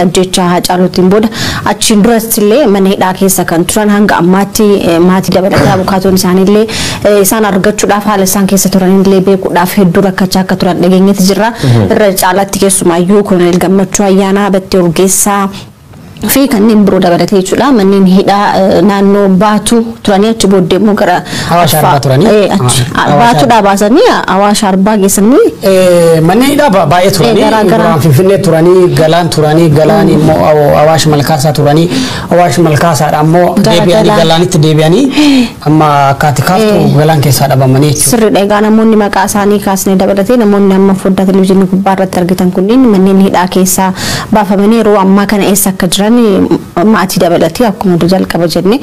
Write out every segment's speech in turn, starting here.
Ajjechaa Haacaaluutiin booda achiin duratti illee mana hidhaa keessa kan turan hanga ammaatti maatii dabalataa abukaatoon isaaniillee isaan argachuudhaaf, haala isaan keessa turanillee beekuudhaaf hedduu rakkachaa akka turan dhageenyetti jirra. Irra caalaatti keessumaayyuu Koloneel Gammachuu Ayyaanaa, Battee Urgeessaa fi kanneen biroo dabalatee jechuudha. Manneen hidhaa naannoo Baatu turanii, achi booddee immoo gara Awaash Arbaa turanii? Baatuudhaa baasanii Awaash Arbaa geessanii. Manneen hidhaa baay'ee turanii, duraan Finfinnee turanii, Galaan turanii, Galaan immoo Awaash Malkaasaa turanii, Awaash Malkaasaadha immoo deebi'anii Galaanitti deebi'anii, amma akkaati kaaftu Galaan keessaa dhabamanii jechuudha. Sirriidha. Egaa namoonni maqaa isaanii kaasnee dabalatee namoonni amma foddaa televizyiinii gubbaa irratti argitan kunneen manneen hidhaa keessaa baafamanii yeroo ammaa kana eessa akka jiran maatii dabalatee, akkuma jalqaba jenne,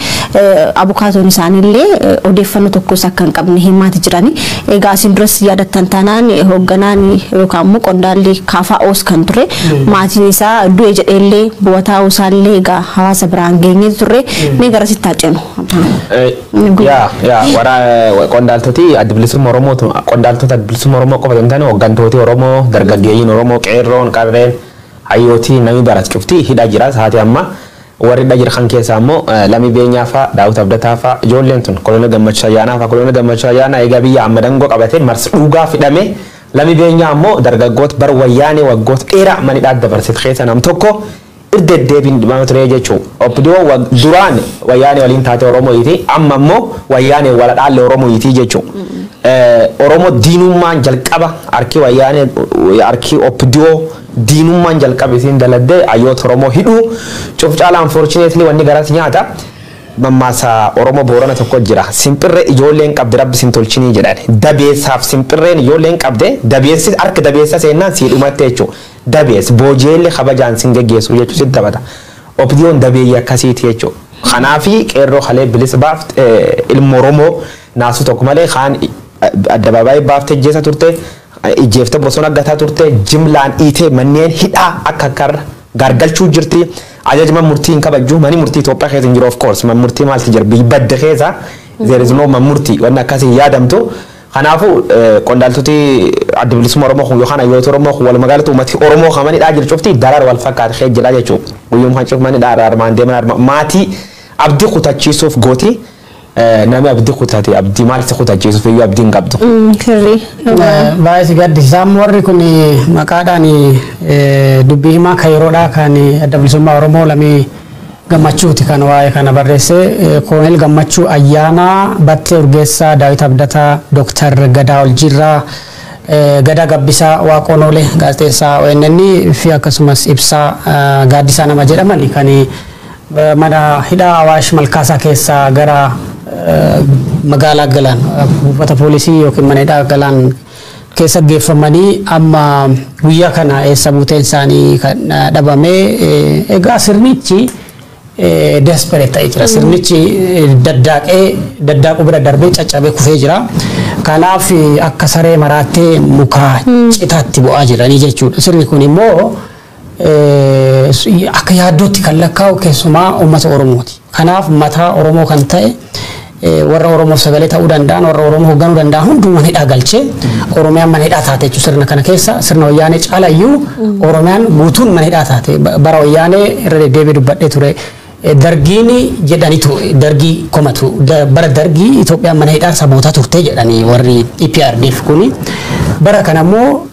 abukaatoon isaaniillee odeeffannoo tokkos akka hin qabne himaati jirani. Egaa isin duras yaadattan taanaan hoogganaan yookaan immoo qondaalli KFOs kan ture maatiin isaa du'e jedheellee bu'ataa isaallee egaa hawaasa biraan geenye turre. Mee garasitti haa ceenu. Yaa wara qondaaltoti Adda Bilisummaa Oromoo, qondaaltota Adda Bilisummaa Oromoo qofa hin taane, hooggantooti Oromoo, dargaggeeyyiin Oromoo, qeerroon, qarreen, hayyootii, namni barate cuftii hidhaa jira sa'aatii amma. Warri hidhaa jira kan keessaa immoo Lamii Beenyaa fa'a, Daawit Abdataa fa'a, ijoolleen tun Koloneel Gammachuu Ayyaanaa fa'a. Koloneel Gammachuu Ayyaanaa egaa biyya amma dangoo qabatee marsi dhugaa fidhame. Lamii Beenyaa ammoo dargaggoota bar Wayyaanee waggoota dheeraa mana hidhaa dabarsite keessa nam tokko irra deddeebiin dhibama ture jechuudha. OPDO duraan Wayyaanee waliin taate Oromooti, amma immoo Wayyaanee wala dhaalle Oromooti jechuudha. Oromoo diinummaan jalqaba harki Wayyaanee, harki OPDO diinummaan jalqaba isiin daladdee hayyoota Oromoo hidhuu cuf caalaa. Unfortunately, wanni garas nyaata mammaasa Oromoo Boorana tokko jira. Simpirree ijoolleen qabde rabbi sin tolchinii jedhan. Dabeessaaf simpirreen ijoolleen qabde dabeessi harka dabeessa seennaan sii dhumatte jechuudha. Dabees boojeelli kabajaan sin geggeessu jechuudha, sitti taphata. OPDOn dabeeyyii akkasiiti jechuudha. Kanaafi qeerroo halee bilisa baafte, ilma Oromoo naasuu tokko malee kaan addabaabaayii baaftee ijjeessa turte, ijjeeftee bosona gataa turte, jimlaan dhiitee manneen hidhaa akka akkarra gargalchuu jirti. Ajaja murtii hin kabajju. Mani murtii Itoophiyaa keessa hin jiru, of course. Man murtii maalti jira biyyi badde keessa? There is no man murtii, wanni akkasii yaadamtu. Kanaafuu qondaaltoti Adda Bilisummaa Oromoo kun yookaan hayyoota Oromoo kun, walumaa galatti uummati Oromoo kamanidhaa jiru cufti darar wal fakkaata kee jira jechuudha. Guyyuun kan cufmanidhaa armaan deeman armaan maatii abdii kutachiisuuf gooti. Namni abdii kutate abdii maal si kutachiisuuf iyyuu abdii hin qabdu. Sirrii. Baay'ee si gaddisiisa. Warri kun maqaadhaan dubbii himaa kan yeroodhaa kan Adda Bilisummaa Oromoo Lamii Gammachuuti kan waa'ee kana barreesse. Koonel Gammachuu Ayyaanaa, Battee Urgeessaa, Daawit Abdataa, Dooktar Gadaa Oljirraa, Gadaa Gabbisaa, Waaqoon Oolee gaazexeessaa ONN fi akkasumas Ibsaa Gaaddisaa nama jedhaman kan mana hidhaa Awaash Malkaasaa keessaa gara magaalaa Galaan, buufata poolisii yookiin mana hidhaa Galaan keessa geeffamanii, amma guyyaa kana eessa buuteen isaanii kan dhabame. Egaa sirnichi desperate ta'ee jira. Sirnichi daddaaqee daddaaquu bira darbee caccabee kufee jira. Kanaaf akka saree maraattee muka citaatti bu'aa jiranii jechuudha. Sirni kun immoo akka yaaddootti kan lakkaa'u keessumaa uummata Oromooti. Kanaaf mataa Oromoo kan ta'e, warra Oromoof sagalee ta'uu danda'an, warra Oromoo hoogganuu danda'an hunduu mana hidhaa galchee Oromiyaan mana hidhaa taate jechuudha. Sirna kana keessa sirna Wayyaanee caalayyuu Oromiyaan guutuun mana hidhaa taate. Bara Wayyaanee irra deddeebi'ee dubbadhee ture. Dargiin jedhanitu dargii komatu. Bara dargii Itoophiyaan mana hidhaa saboota turte jedhanii warri EPRDF kuni. Bara kana immoo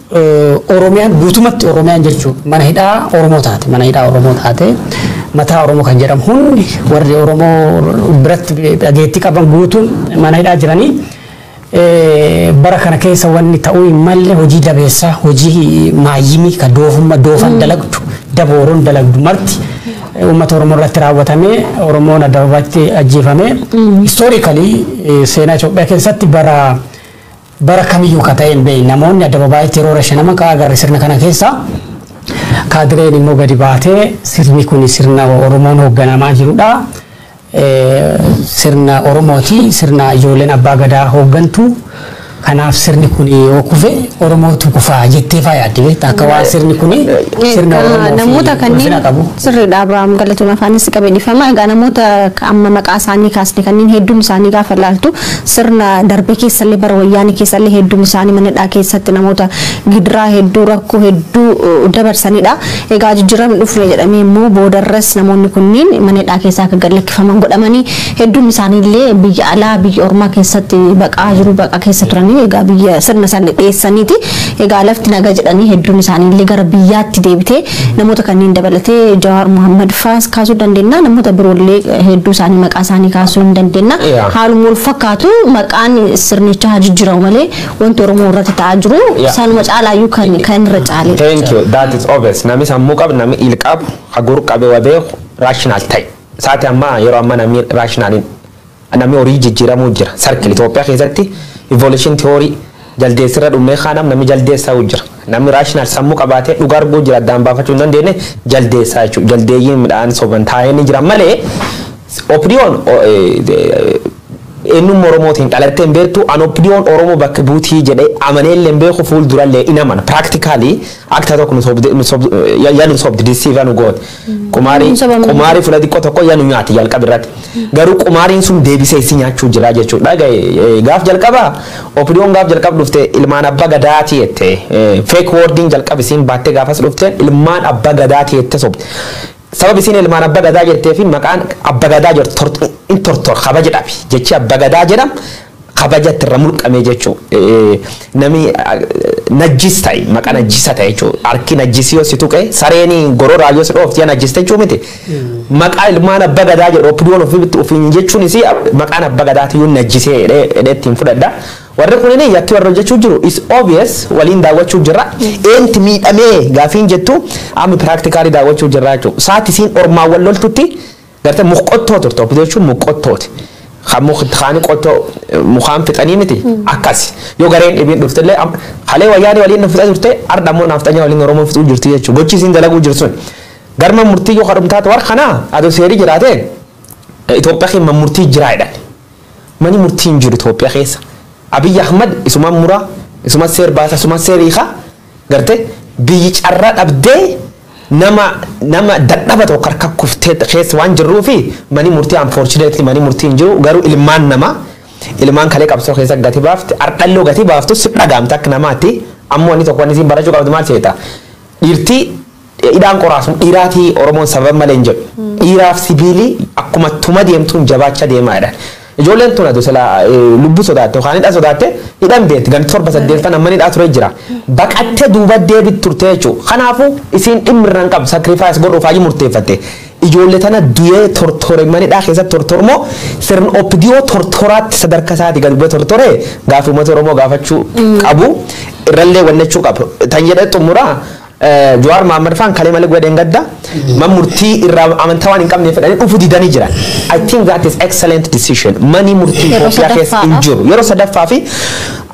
Oromiyaan guutumatti, Oromiyaan jechuun mana hidhaa Oromoo taate, mana hidhaa Oromoo taate. Mataa Oromoo kan jedhamu hundi, warri Oromoo biratti dhageettii qaban guutuun mana hidhaa jiranii. Bara kana keessa wanni ta'uu hin malle, hojii dabeessaa, hojii maayyimii kan doofummaa doofan dalagdu, dabooroon dalagdu marti uummata Oromoo irratti raawwatamee, Oromoon addababaatti ajjeefame. Historically seenaa Itoophiyaa keessatti bara kamiyyuu ka ta'e hin beekne namoonni addababaayitti yeroo rashanaman ka agarre sirna kana keessa. Kaadireen immoo gadi baatee sirni kun sirna Oromoon hoogganamaa jirudha. Sirna Oromooti, sirna ijoolleen abbaa gadaa hooggantu. Kanaaf sirni kun yoo kufe Oromootu kufaa jettee faa yaadde beektaa akka waan sirni kun sirna Oromoo namoota fi kanneen ulfina qabu. Sirriidha, Abiraam, galatoon afaanis qabee dhifama. Egaa namoota amma maqaa isaanii kaasne kanneen hedduun isaanii gaafa ilaaltu sirna darbe keessallee, bara wayyaanii keessallee hedduun isaanii mana hidhaa keessatti namoota gidiraa hedduu, rakkoo hedduu dabarsanidha. Egaa jijjiiramni dhufne jedhamee immoo boodarras namoonni kunneen mana hidhaa keessaa akka gad lakkifaman godhamanii, hedduun isaaniillee biyya alaa, biyya ormaa keessatti baqaa jiru, baqaa keessa turanii, egaa biyya sirna isaanii dhiyeessaniiti. Egaa lafti nagaa jedhanii hedduun isaaniillee gara biyyaatti deebitee, namoota kanneen dabalatee Jawaar Muhammad faas kaasuu dandeenya, namoota biroollee hedduu isaanii maqaa isaanii kaasuu hin dandeenya. Haaluma wal fakkaatu maqaan sirnichaa haa jijjiiramu malee wanti Oromoo irratti ta'aa jiru sanuma caalaayyuu kan irra caale. Thank you. That is obvious. Namni sammuu qabu, namni il qabu, hagur qabe waa beeku, rational ta'e. Saati ammaa, yeroo ammaa namni rational, namni horii jijjiiramuu jira. Sarkil Itoophiyaa keessatti evolution theory jaldeessirra dhumee kaanam namni jaldeessaa jira. Namni rational sammuu qabaatee dhugaa arguu jira, addaan baafachuu hin dandeenye jaldeessaa jechuudha. Jaldeeyyiin midhaan soban taa'ee ni jira malee OPDOn eenyummaa Oromootiin dhalattee hin beektu. An OPDOn Oromoo bakka buutii jedhee amaneellee hin beeku, fuuldurallee in amana. Practically akka tokko nu yaa nu sobdi, deceive nu goote. Qumaarii qumaarii fuula xiqqoo tokko yaa nu nyaati jalqaba irratti. Garuu qumaariin sun deebisee si nyaachuu jira jechuudha. Gaaf jalqaba OPDOn gaaf jalqaba dhufte ilmaan abbaa gadaati jette, fake wording jalqaba isiin baattee gaafas dhufte ilmaan abbaa gadaati jette sobde. Sabab isiin ilmaan abbaa gadaa jettee fi maqaan abbaa gadaa jedhu in tortor kabaja dhabi jechi abbaa gadaa jedham kabaja irra mulqame jechuu, nami najjis ta'e, maqaa najjisa ta'e jechuu, harki najjisii yoo si tuqe, sareeni gororaa yoo si dhoofti yaa najjiste jechuu miti. Maqaa ilmaan abbaa gadaa jedhu OPDOn ofiin jechuun isii maqaan abbaa gadaati yoo najjisee jedhee ittiin fudhadha. Warri kunini yakki warra hojjechuu jiru is obvious, waliin daawwachuu jirra. Eenti miidhamee gaafiin jettu amma practically daawwachuu jirra jechuudha. Saati isiin ormaan wal loltutti gartee muqqottoo turte, OPDO jechuun muqqottooti. Kaani qottoo mukaan fixanii miti akkas yoo gareen dhibiin dhuftellee halee wayyaanii waliin fixaa turte, arda ammoo naafxanya waliin Oromoo fixuu jirti jechuudha. Gochi isiin dalaguu jirtu sun. Garma murtii yoo kadhumtaate warra kanaa adoo seerii jiraate Itoophiyaa keessa murtii jiraa jedhan. Mani murtii hin jiru Itoophiyaa keessa. Abiyyi Ahmad isuma muraa, isuma seer baasa, isuma seer hiikaa, garte biyyi carraa dhabdee nama dadhaba tokko harka kuftee keessa waan jirruu fi mani murtii, unfortunately mani murtii hin jiru. Garuu ilmaan namaa, ilmaan kalee qabsoo keessa gati baafte, ardhalloo gati baaftu si dhagaamte akka namaatti. Ammoo wanni tokko wanni isin barachuu qabdu maal seeta, dhiirtii hidhaan qoraasun dhiiraatii Oromoon sababa malee hin jedhu, dhiiraaf sibiilii akkuma tuma deemtuun jabaachaa deemaa jedhan. Ijoolleen tun adu sila lubbuu sodaatte yookaan hidha sodaatte hidhan beekti, ganti torba saddeettan amma hidhaa ture jira. Baqattee duuba deebitti turte jechuudha. Kanaafuu isiin dhimmi irraan qabdu sacrifice godhuuf hayyuu murteeffatte. Ijoollee tana du'ee tortore manidhaa keessatti tortormoo sirna OPDO tortoraatti sadarkaa isaati gad bu'ee tortore gaafa uummata Oromoo gaafachuu qabu irrallee wannachuu qabu. Tan jedhee xumuraa, Jawaar Mohaammed faan kalee malee godheen gadda man murtii irraa amantaa waan hin qabne fedhanii dhufu didanii jiran. I think that is excellent decision. Mani murtii Itoophiyaa keessa hin jiru. Yeroo sadaffaa fi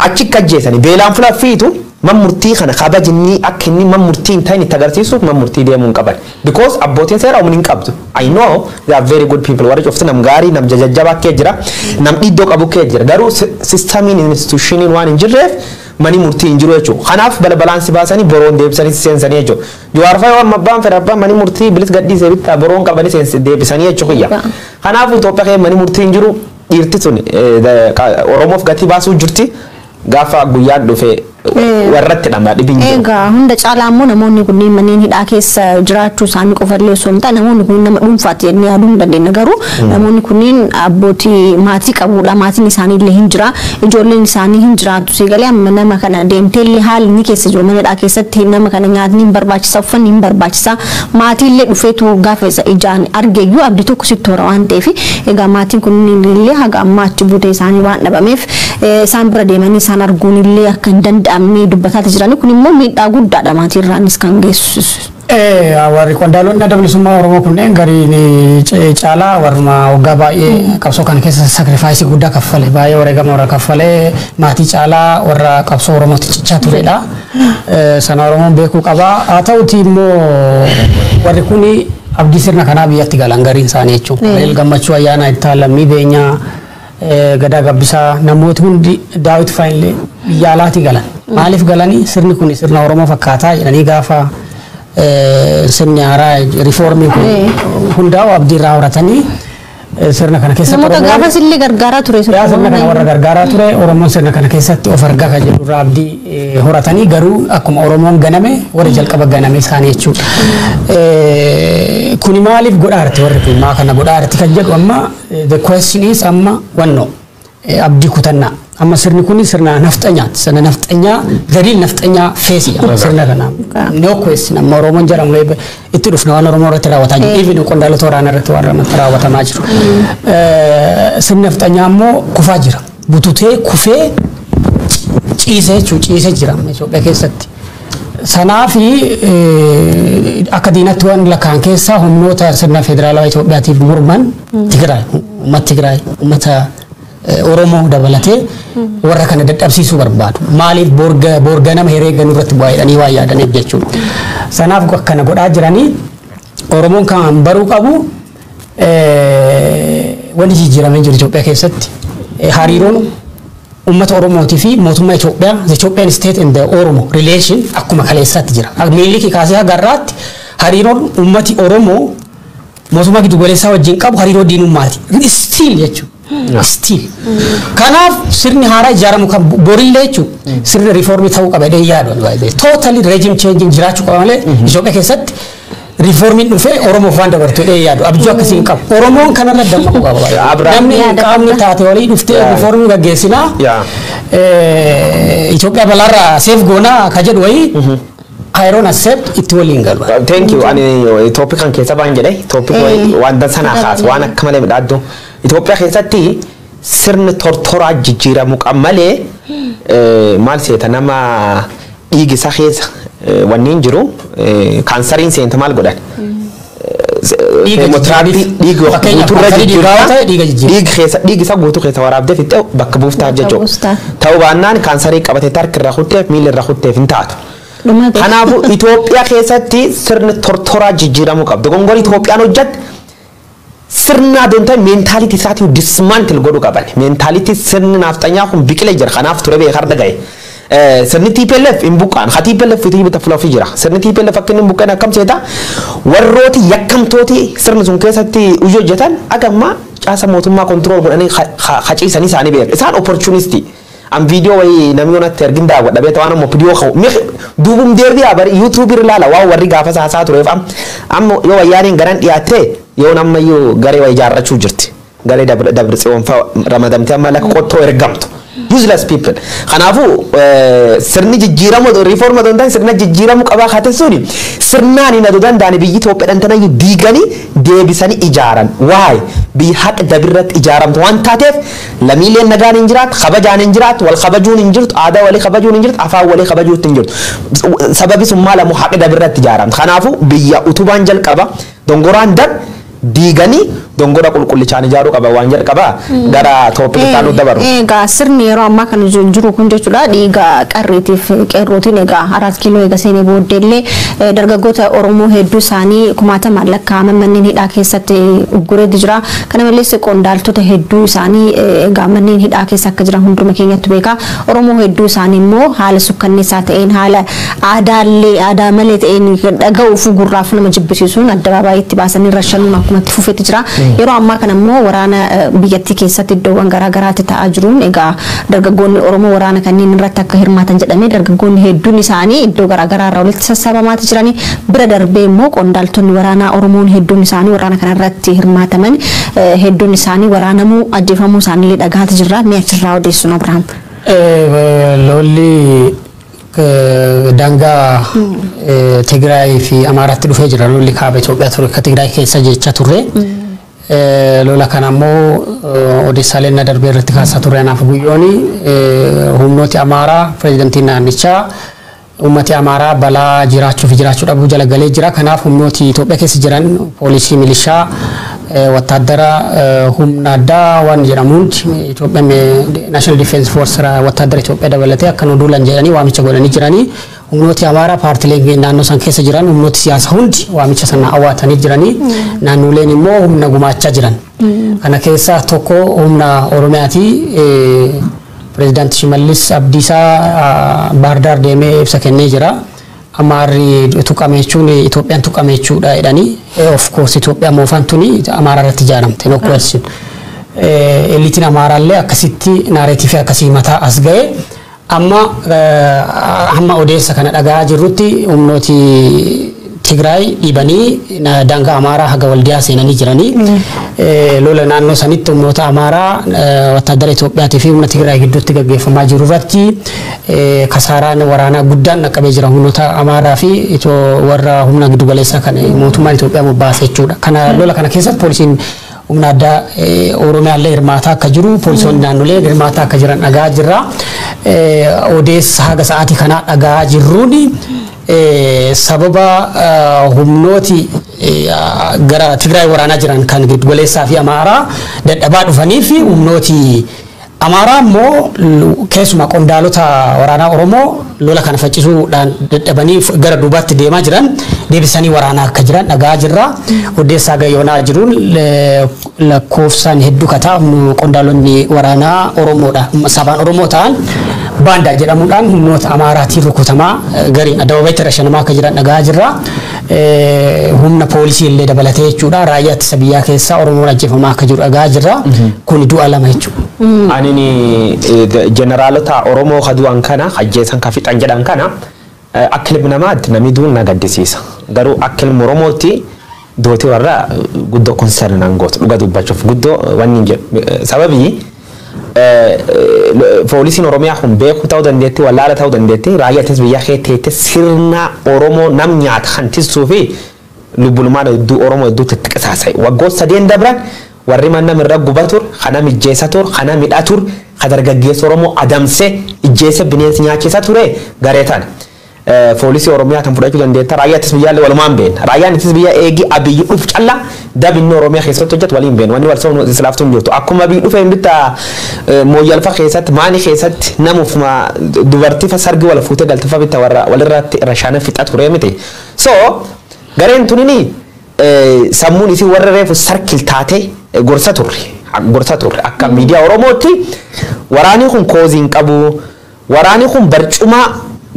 achi kajjeessanii beelaan fuula fiitu man murtii kana kabajinni akka inni man murtii hin ta'in itti agarsiisuuf man murtii deemuu hin qaban. Because abbootiin seeraa humni hin qabdu. I know they are very good people. Warri cufti nam gaarii, nam jajjabaa kee jira, nam dhiiddoo qabu kee jira. Garuu systemiin, institutioniin waan hin jirreef mani murtii hin jiru jechuudha. Kanaaf balbalaan si baasanii boroon deebisanii seensanii jechuudha. Jawaar fa'a waan abbaan fedha abbaan mani murtii bilis gadhiisee bittaa boroon qabanii deebisanii jechuudha. Kanaaf Itoophiyaa keessa mani murtii hin jiru. Dhiirti sun Oromoof gatii baasuu jirti. Gaafa guyyaan dhufe warratti dhama dhibin jiru. Egaa hunda caalaa immoo namoonni kunneen manneen hidhaa keessa jiraachuu isaanii qofallee osoo hin taane, namoonni kunneen nama dhuunfaatti jennee yaaduu hin dandeenya, garuu namoonni kunneen abbootii maatii qabudha, maatiin isaanii illee hin jira, ijoolleen isaanii hin jiraatu. Siigalee amma nama kana deemtee illee haalli inni keessa jiru mana hidhaa keessatti nama kana nyaatni hin barbaachisa, uffanni hin barbaachisa, maatii illee dhufeetu gaafa isa ijaan argeyyuu abdii tokko sitti hora waan ta'eef, egaa maatiin kunneen illee haga ammaa achi buutee isaanii waan dhabameef isaan bira deemanii isaan arguun illee akka hin danda'amne dubbataati jirani. Kun immoo miidhaa guddaadha maatii irraanis kan geessisu. Warri qondaalonni Adda Bilisummaa Oromoo kunneen gariin caalaa warruma waggaa baay'ee qabsoo kana keessa sacrifice guddaa kaffale, baay'ee wareegama warra kaffalee, maatii caalaa warra qabsoo Oromootti cichaa turedha. Sana Oromoon beekuu qaba. Haa ta'uti immoo warri kun abdii sirna kanaa biyyatti galan gariin isaanii jechuudha. Gammachuu Ayyaana Ittaa, Lammii Beenyaa, Gadaa Gabbisaa, namooti hundi, Daawit Faayillee biyya alaatii galan. Maaliif galanii? Sirni kun sirna Oromoo fakkaataa jedhanii gaafa sirni haaraa riifoormiin kun hundaa'u abdii irraa horatanii sirna kana keessatti Namoota gaafas illee gargaaraa ture. Yaa, sirna kana warra gargaaraa ture, Oromoon sirna kana keessatti of argaa kan jedhu irraa abdii horatanii, garuu akkuma Oromoon ganame, warri jalqaba ganame isaanii jechuudha. Kuni maaliif godhaarti, warri kun maa kana godhaarti kan jedhu amma the question is amma wannoo abdii kutannaa. Amma sirni kun sirna nafxanyaati. Sirna nafxanyaa, gadiin nafxanyaa feesiidha sirna kana. No question, amma Oromoon jedhamu itti dhufna, waan Oromoo irratti raawwataa jiru. Even qondaalota waraanaa irratti waan raawwatamaa jiru. Sirni nafxanyaa immoo kufaa jira. Bututee kufee ciisee jechuudha, ciisee jira amma Itoophiyaa keessatti. Sanaafi akka diinatti waan lakkaan keessaa humnoota sirna federaalawaa Itoophiyaatiif morman Tigraay, uummata Tigraay, uummata Oromoo dabalatee warra kana dadhabsiisuu barbaadu. Maaliif boorganama herreega nurratti bu'aa jedhanii waan yaadaniif jechuudha. Sanaaf akkana godhaa jiranii. Oromoon kan baruu qabu, wanti jijjiiramee jiru Itoophiyaa keessatti hariiroon uummata Oromootii fi mootummaa Itoophiyaa, the Ethiopian state and the Oromo relation, akkuma kaleessaatti jira. Minilikii kaasee haga har'aatti hariiroon uummati Oromoo mootummaa giddu galeessaa wajjin qabu hariiroo diinummaati. Still jechuudha. Still. Kanaaf sirni haaraa ijaaramu kan borillee jechuudha. Sirni riifoormii ta'uu qaba jedhee yaadu. Totally regime change jiraachuu qaba malee Itoophiyaa keessatti riifoormiin dhufee Oromoof waan dabartu jedhee yaadu. Abjuu akkasii hin qabu. Oromoon kanarra dammaquu qaba. Abrahaam. Namni qaamni taate walii dhuftee riifoormii gaggeessinaa. Itoophiyaa balaarraa safe goonaa ka jedhu wayii, I don't accept, itti waliin galu. Thank you. Ani topic kan keessa baan jedhe, topic waan dansanaa kaas, waan akka malee midhaaddu. Itoophiyaa keessatti sirni tortoraa jijjiiramuu qaba malee maal seeta, nama dhiigi isaa keessa wanni hin jiru, kaansariin seenta maal godhan? Dhiiga Chemotherapy jijjiiraniif. Dhiiga Fakkeenyaaf guutuurra kaansarii dhiigaa yoo ta'e dhiiga jijjiira. Dhiiga keessa, dhiigi isaa guutuu keessa waraabdee fixxee bakka buuftaaf Bakka jechuudha. buustaaf. Ta'uu baannaan kaansarii qabatee harka irraa kutteef, miila irraa kutteef hin taatu. Dhumate. Kanaafuu Itoophiyaa keessatti sirni tortoraa jijjiiramuu qabdi. Dogongorri Itoophiyaan hojjette sirna adoon ta'e mentality isaatiin dismantle godhuu qaban. Mentality sirni naafxanyaa kun biqilee jira. Kanaaf ture beekar dhagaye. Sirni TPLF hin buqqaan. Ha TPLF fitii bita fulafii jira. Sirni TPLF akka inni hin buqqaan akkam seeta? Warrooti yakkamtooti sirni sun keessatti hojii hojjetan agamma caasa mootummaa control godhanii haciisanii isaanii beeku. Isaan opportunistii. An viidiyoo wayii namni yoonatti ergin daawwadha beekta, waan ammoo viidiyoo ka'u duubum deebi'aa bari YouTube irra ilaala, waan warri gaafa saasaa tureef. Amma yoo wayyaaniin garan dhiyaattee, yoo ammayyuu garee wayii ijaarrachuu jirti, garee Dabra Tsiyoon fa'a ramadamtee amma lakka qottoo ergamtu, useless people. Kanaafuu sirni jijjiiramu riiforma otoo hin taane sirna jijjiiramu qabaa kaate suni sirnaan hin aduu danda'ani biyyi Itoophiyaa dhantanayyuu diiganii deebisanii ijaaran. Waay biyyi haqa dabirratti ijaaramtu waan taateef lammiileen nagaan hin jiraatu, kabajaan hin jiraatu, wal kabajuun hin jirtu, aadaa walii kabajuun hin jirtu, afaan walii kabajuutti hin jirtu. Sababi sun maal ammoo haqa dabirratti ijaaramtu. Kanaafuu biyya utubaan jalqaba dongoraan dab diiganii dongora qulqullichaan ijaaruu qaba, waan jalqaba gara topic itti dabaru. Egaa sirni yeroo ammaa kana jiru kun jechuudha, dhiiga qarreetiif qeerrootiin egaa 4 Kiiloo eega seenee booddeellee dargaggoota Oromoo hedduu isaanii kumaatamaan lakkaa'aman manneen hidhaa keessatti uggureetu jira. Kana malees qondaaltota hedduu isaanii egaa manneen hidhaa keessa akka jiran hunduma keenyatti beeka. Oromoo hedduu isaanii immoo haala sukkanneessaa ta'een, haala aadaallee aadaa malee ta'een, dhaga'uuf gurraaf nama jibbisiisuun addabaabaayyitti baasanii rashanuun akkuma itti fufeetti jira. Yeroo ammaa kana immoo waraana biyyattii keessatti iddoowwan garaa garaatti ta'aa jiruun egaa dargaggoonni Oromoo waraana kanneen irratti akka hirmaatan jedhamee dargaggoonni hedduun isaanii iddoo garaa garaa irraa walitti sassaabamaati jiranii. Bira darbee immoo qondaaltonni waraanaa Oromoon hedduun isaanii waraana kana irratti hirmaataman hedduun isaanii waraanamuu, ajjeefamuu isaanii dhagaati jirra. Mee achirraa odeessuun, Abiraam. Lolli daangaa Tigraay fi Amaaraatti dhufee jira. Lolli kaaba Itoophiyaa ture akka Tigraay keessa jecha turre. Lola kana immoo odeessaaleen na darbee irratti kaasaa ture anaaf guyyooni, humnooti Amaaraa, pireezidantiin naannichaa, uummati Amaaraa balaa jiraachuu fi jiraachuu dhabuu jala galee jira. Kanaaf humnooti Itoophiyaa keessa jiran, poolisii, milishaa, wattaaddara, humna addaa waan jedhamuun, Itoophiyaa National Defense Force, wattaaddara Itoophiyaa dabalatee akka nu duulan jedhanii waamicha godhanii jiranii. Humnooti Amaaraa, paartileen naannoo san keessa jiran, humnooti siyaasa hundi waamicha sana awwaatanii jiranii. Naannoleen immoo humna gumaachaa jiran. Kana keessaa tokko humna Oromiyaati. Pireezidaanti Shimallis Abdiisaa Baahir deemee ibsa kennee jira. Amaarri tuqame jechuun Itoophiyaan tuqame jechuudha jedhanii. Of course, Itoophiyaa moofaan tuni Amaara irratti ijaaramte, no question. Eliitiin Amaaraallee akkasitti narrative akkasii mataa as ga'e. Amma hamma odeessa kana dhagaa jirrutti humnooti Tigraay dhiibanii daangaa Amaaraa haga Waldiyaa seenanii jiranii. Lola naannoo sanitti humnoota Amaaraa, wattaadara Itoophiyaatii fi humna Tigraay gidduutti gaggeeffamaa jiru irratti kasaaraan waraanaa guddaan dhaqqabee jira humnoota Amaaraa fi warra humna giddugaleessaa kan mootummaan Itoophiyaa bobbaase jechuudha. Kana lola kana keessatti poolisiin humna addaa Oromiyaallee hirmaataa akka jiru, poolisoonni naannolee hirmaataa akka jiran dhagaa jirra. Odeessa haga sa'aatii kanaa dhagaa jirruun sababa humnooti gara Tigraay waraanaa jiran kan giddugaleessaa fi Amaaraa dadhabaa dhufanii fi humnooti Amaaraa immoo keessumaa qondaalota waraanaa Oromoo lola kana faccisuudhaan dadhabanii gara duubaatti deemaa jiran deebisanii waraanaa akka jiran dhagaa jirra. Odeessaa gayyoonaa jiruun lakkoofsaan hedduu kataa qondaalonni waraanaa Oromoodha. Sabaan Oromoo ta'an baandaa jedhamuudhaan humnoota Amaaraatiin rukutamaa, gariin addababayitti rashanamaa akka jiran dhagaa jirra. Humna poolisii illee dabalatee jechuudha. Raayyaa ittisa biyyaa keessaa Oromoon ajjeefamaa akka jiru dhagaa jirra. Kuni du'a lama jechuudha. Ani jeneraalota Oromoo ka du'an kana ajjeesan ka fixan jedhan kana akka ilmi namaatti namni du'uun na gaddisiisa. Garuu akka ilmi Oromootti duuti warra guddoo concern naan gootu, dhuga dubbachuuf guddoo wanni hin jedhu. Sababii poolisiin Oromiyaa kun beeku ta'uu dandeetti, wallaala ta'uu dandeetti, raayyaa ittisa biyyaa kee teette sirna Oromoo nam nyaata kan tissuu fi lubbulumaan hedduu Oromoo hedduutti itti qisaasa'e. Waggoota 3 dabran warri mana irra guba tur, kana mijjeessa tur, kana midha tur, ka dargaggeessa Oromoo adamsee ijjeessa bineensi nyaachisa ture garee tana. Poolisii Oromiyaa kan fudhachuu dandeetta, raayyaa ittisa biyyaallee walumaan beekna. Raayyaan ittisa biyyaa eegi Abiyyi dhuf calla dabinni Oromiyaa keessatti hojjetu waliin beekna. Wanni wal sabnu islaaftuu hin jirtu. Akkuma Abiyyi dhufee bitta mooyyalfa keessatti, maani keessatti namuuf dubartii fa sargi wal fuutee galtefa bitta warra walirratti rashaana fixa ture miti. So gareen tunini sammuun isii warra reefu sarkil taate gorsa turre. Gorsa turre akka miidiyaa Oromootti waraanni kun cause hin qabu. Waraanni kun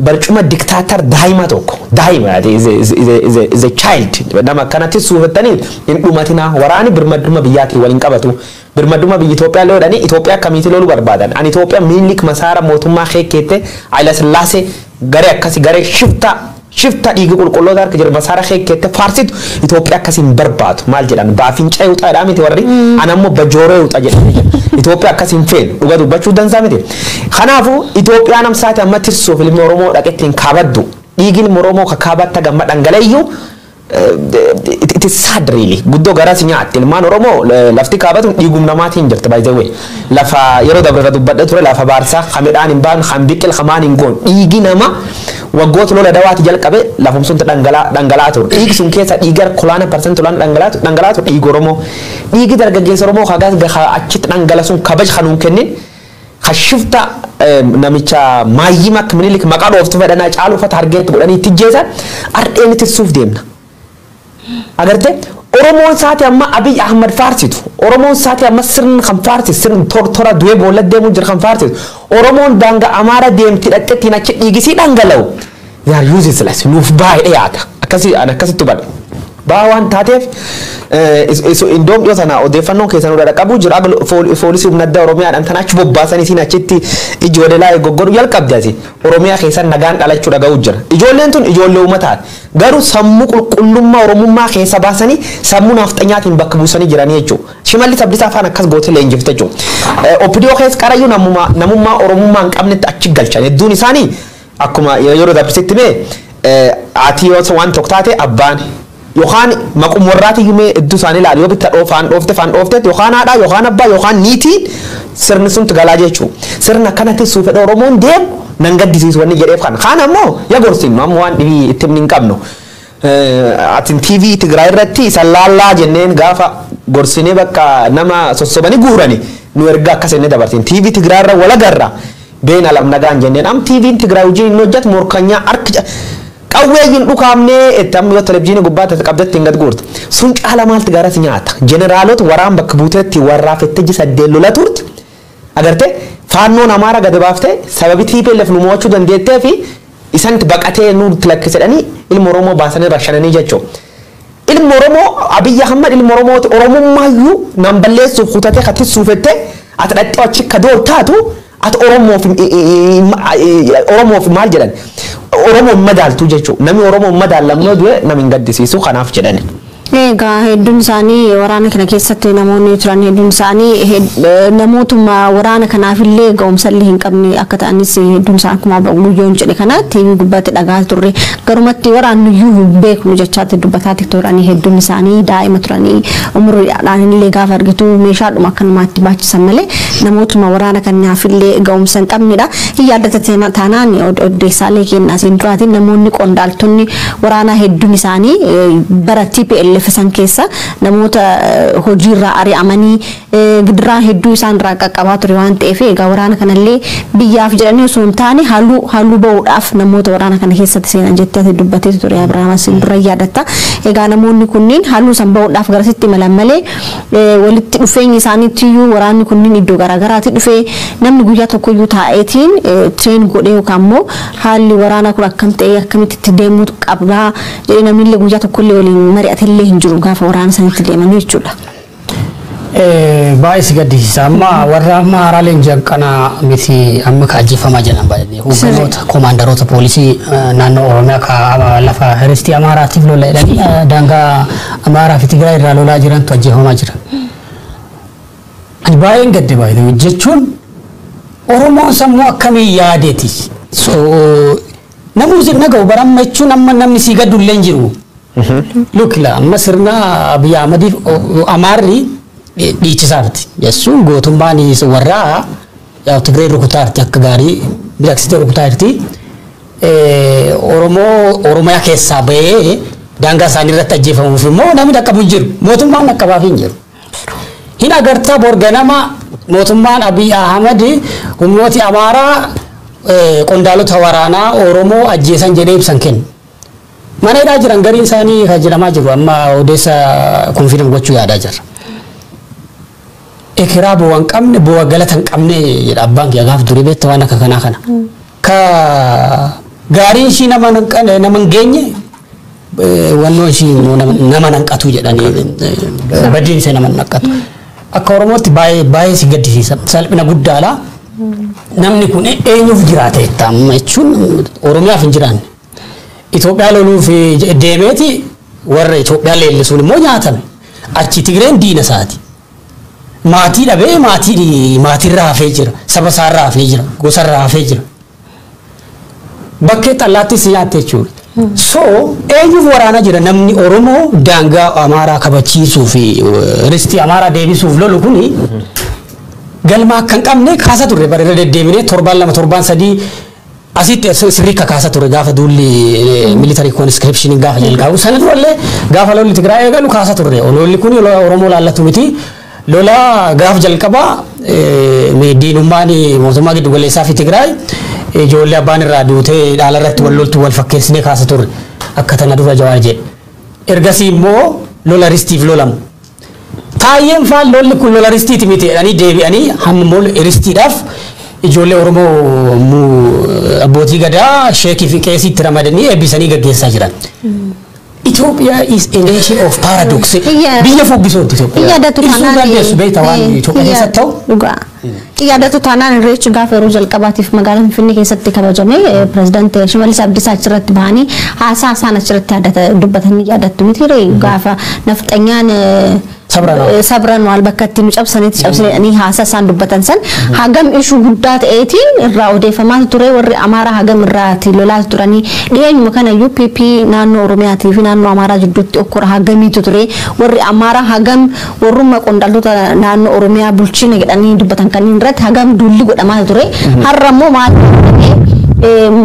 barcuma dictator daa'ima tokko, daa'ima is a child, nama akkanatti suufattanii hin dhumatina. Waraani birmaduma biyyaatiin waliin qabatu. Birmaduma biyya Itoophiyaa loodhanii Itoophiyaa akkamitti loluu barbaadan? Ani Itoophiyaa Minilik masaara mootummaa keekkeette Haayila Sillaasee garee akkasi garee shifta shifta dhiigi qulqulloota harka jiru masaara keekkeette faarsitu Itoophiyaa akkasii hin barbaadu. Maal jedhan, baafincaa yuuxaadhaa miti warri, ana ammoo bajooroo yuuxa jedhan. Itoophiyaa akkasii hin feenu, dhuga dubbachuu dansaa miti. Kanaafuu Itoophiyaa namsaati amma tirsuuf ilmi Oromoo dhaqetti hin kaabaddu. Dhiigi ilmi Oromoo kakaabatta gamma dhangala'eyyuu it is sad really. Guddoo garas nyaatti ilmaan Oromoo lafti kaabatu dhiigum namaatiin jirti, by the way. Lafa yeroo dabre dubbadhe ture, lafa baarsaa kan midhaan hin baanu, kan biqil kamaan hin goon, dhiigi nama waggoota lola dawaati jalqabe lafum sun dhangala'aa ture. Dhiigi sun keessa dhiiga kolaana percent olaana dhangala'aa ture dhiigi Oromoo. Dhiigi dargaggeessa Oromoo kagas achitti dhangalasuun kabaj kanuun kennin kashifta namicha maayyima akka Minilik maqaa dhooftu fedhanaa caaluu uffata hargeetti godhanii itti ijjeesan ardheen itti suuf deemna. Agartee, Oromoon saati amma Abiy Ahmad faarsitu. Oromoon saati amma sirna kan faarsitu, sirna tortora du'ee boolla deemuu jira kan faarsitu. Oromoon daangaa Amaara deemti dhaqxettiin achi dhiigisii dhangala'u. They are useless. Nuuf baay'ee dhiyaata. Akkasii ani akkasitti hubadha. Baa waan taateef indoom dhiyoo sana odeeffannoon keessan irra qabu jira, poolisii humna addaa Oromiyaadhaan tan achi bobbaasanii siin achitti iji wadelaa goggodhu jalqabde ati Oromiyaa keessan nagaan dhalachuu dhaga'u jira. Ijoolleen tun ijoollee uummataati. Garuu sammuu qulqullummaa Oromummaa keessa baasanii sammuu nafxanyaatiin bakka buusanii jiranii jechuudha. Shimallis Abdiisaa afaan akkas gootee leenjifte jechuudha. OPDO keessa qarayyuu namummaa Oromummaa hin qabnetti achi galchan. Hedduun isaanii akkuma yeroo dabarsitti mee ati yoo waan tokko taate abbaan yookaan maqum warraati himee hedduu isaanii ilaalu, yoo bitta dhoofaan dhoofte faan dhoofte yookaan haadhaa yookaan abbaa yookaan niitiin sirni suntu galaa jechuudha. Sirna akkanatti suufedha Oromoon deemu nan gaddisiisu wanni jedheef kana. Kaan ammoo ya gorsinnu amma waan dhibii itti hin qabnu. Atin TV Tigraay irratti isa laallaa jenneen gaafa gorsinee bakka nama sossobanii guurani nu erga akkas inni dabarsin. TV Tigraay irra walagarra beena lam nagaan jenneen am TV'n Tigraay hojii inni hojjetu morkanyaa harka Qawwee hin dhukaamnee itti amma yoo televizyiinii gubbaatti qabdatti hin gad guurtu. Sun caala maalti garas nyaata. Jeneraalota waraan bakka buuteetti warraa fettee 8 lola turte. Agartee faannoon Amaara gad baaftee sababi TPLF nu mo'achuu dandeettee fi isaan baqatee nutti lakkisedhanii ilma Oromoo baasanii rashananii jechuudha. Ilma Oromoo Abiyyi Ahmad ilma Oromooti Oromummaayyuu nan balleessuuf kutatee katissuufettee ati dhaxxee achi ka door taatu ati Oromoof maal jedhan Oromoo madaaltu jechuudha. Namni Oromoo madaalamnoo du'e namni hin gaddisiisu kanaaf jedhani. Egaa hedduun isaanii waraana kana keessatti namoonni turan hedduun isaanii namootuma waraana kanaafillee ga'umsallee hin qabne akka ta'anis hedduun isaanii akkuma guyyoon jedhe kana TV gubbaatti dhagaa turre garumatti waraannuyyuu hin beeknu jechaatti dubbataatti turanii hedduun isaanii daa'ima turanii umuriidhaan illee gaafa argitu meeshaadhuma akkanumaatti baachisan malee namootuma waraana kanaafillee ga'umsa hin qabnedha. Hin yaaddata taanaan odeessaalee kennaa siin duraatiin namoonni qondaaltonni waraanaa hedduun isaanii bara TPLF san keessa namoota hojiirraa ari'amanii gidiraa hedduu isaan irraa qaqqabaa ture waan ta'eef egaa waraana kanallee biyyaaf jedhanii osoo hin taane halluu ba'uudhaaf namoota waraana kana keessatti seenan jettee ati dubbatee ture Abiraam asiin dura yaadatta. Egaa namoonni kunniin halluu san ba'uudhaaf garasitti imalan malee walitti dhufeenyi isaaniitti iyyuu waraanni kunniin iddoo garaagaraatti dhufee namni guyyaa tokkoyyuu taa'eetiin tireen godhee yookaan immoo haalli waraanaa kun akkam ta'ee akkamitti itti deemuu qabdaa jedhee namni illee guyyaa tokkollee waliin mari'atellee hin jiru gaafa waraana sanitti deeman jechuudha. Baay'ee si gaddisiisa. Amma warra amma haaraa leenji'an kana miti amma ka ajjeefamaa jiran baay'ee. Hogganoota koomaandaroota poolisii naannoo Oromiyaa ka lafa hiristii Amaaraatiif lola jedhanii daangaa Amaaraa fi Tigraay irraa lolaa jirantu ajjeefamaa jira. Ani baay'een gadde baay'ee jechuun Oromoon sammuu akkamii yaadeeti. Namni sirna ga'u baramma jechuun amma namni si gaddu illee hin jiru. Look la amma sirna Abiyyi Ahmadiif Amaarri dhiichisaarti. Jechuun gootummaan warraa Tigree rukutaarti akka gaarii miidhagsitee rukutaarti. Oromoo Oromiyaa keessaa bahee daangaa isaanii irratti ajjeefamuuf immoo namni dhaqqabu hin jiru. Mootummaan dhaqqabaaf hin jiru. Hin agartaa borganama mootummaan Abiy Ahmad humnooti Amaaraa qondaalota waraanaa Oromoo ajjeesan jedhee ibsan kennu. Mana hidhaa jiran gariin isaanii kan jedhamaa jiru amma odeessa konfirm gochuu yaadaa jirra. Ekeraa bu'aa hin qabne bu'aa galata hin qabne jedha abbaan kiyya gaaf durii beekta waan akka kanaa kana. Ka gaariin ishii nama hin geenye wannoo ishii nama nanqatu jedhanii badiin ishee nama nanqatu. Akka Oromootti baay'ee baay'ee si gaddisiisa. Salphina guddaadha. Namni kun eenyuuf jiraata jetta amma jechuun Oromiyaaf hin jiraanne. Itoophiyaa loluuf deemeeti warra Itoophiyaa leellisuun immoo nyaatame. Achi Tigreen diina isaati. Maatii dhabee maatirraa hafee jira. Saba isaarraa hafee jira. Gosarraa hafee jira. Bakkee xallaattis nyaatte jechuudha. So eenyuuf waraana jira namni Oromoo daangaa Amaaraa kabachiisuu fi ristii Amaaraa deebisuuf lolu kuni galma akka hin qabne kaasa turre bara irra deddeebinee torbaan 2 torbaan 3 asitti sirrii kaasa ture gaafa duulli military conscription gaafa jalqabu sana durallee gaafa lolli Tigraay eegalu kaasa turre lolli kun Oromoo laallatu miti lola gaaf jalqabaa diinummaan mootummaa giddu galeessaa fi Tigraay ijoollee abbaan irraa duutee dhaala irratti wal loltu wal fakkeessinee kaasa turre akka tana dura Jawaar jedhe. Ergasii immoo lola ristiif lolamu. Taayyeen faan lolli kun lola ristiiti miti jedhanii deebi'anii hamma immoo ristiidhaaf ijoollee Oromoo abbootii gadaa sheekii fi qeesiitti ramadanii eebbisanii gaggeessaa jiran. Ethiopia is a nation of paradox. Biyya fuggisooti Itoophiyaa. Yaadatu Ibsuu taanaan dandeessu beektaa waan Itoophiyaa keessatti ta'u. Dhugaa. Yaadatu taanaan irreechi gaafa yeroo jalqabaatiif magaalaa Finfinnee keessatti kabajame pirezidaantii Shimallis Abdiisaa achirratti bahanii haasaa isaan achirratti dubbatanii yaadattu miti gaafa nafxanyaan Sabran bakka itti nu cabsanitti cabsanii haasaa isaan dubbatan san hagam ishuu guddaa ta'eetiin irraa odeeffamaa ture warri Amaaraa hagam irraati lolaa turanii dhiyeenyuma kana UPP naannoo Oromiyaatii fi naannoo Amaaraa jidduutti okkora hagamiitu ture warri Amaaraa hagam warrummaa qondaaltota naannoo Oromiyaa bulchina jedhanii dubbatan kanneen irratti hagam duulli godhamaa ture har'a immoo maal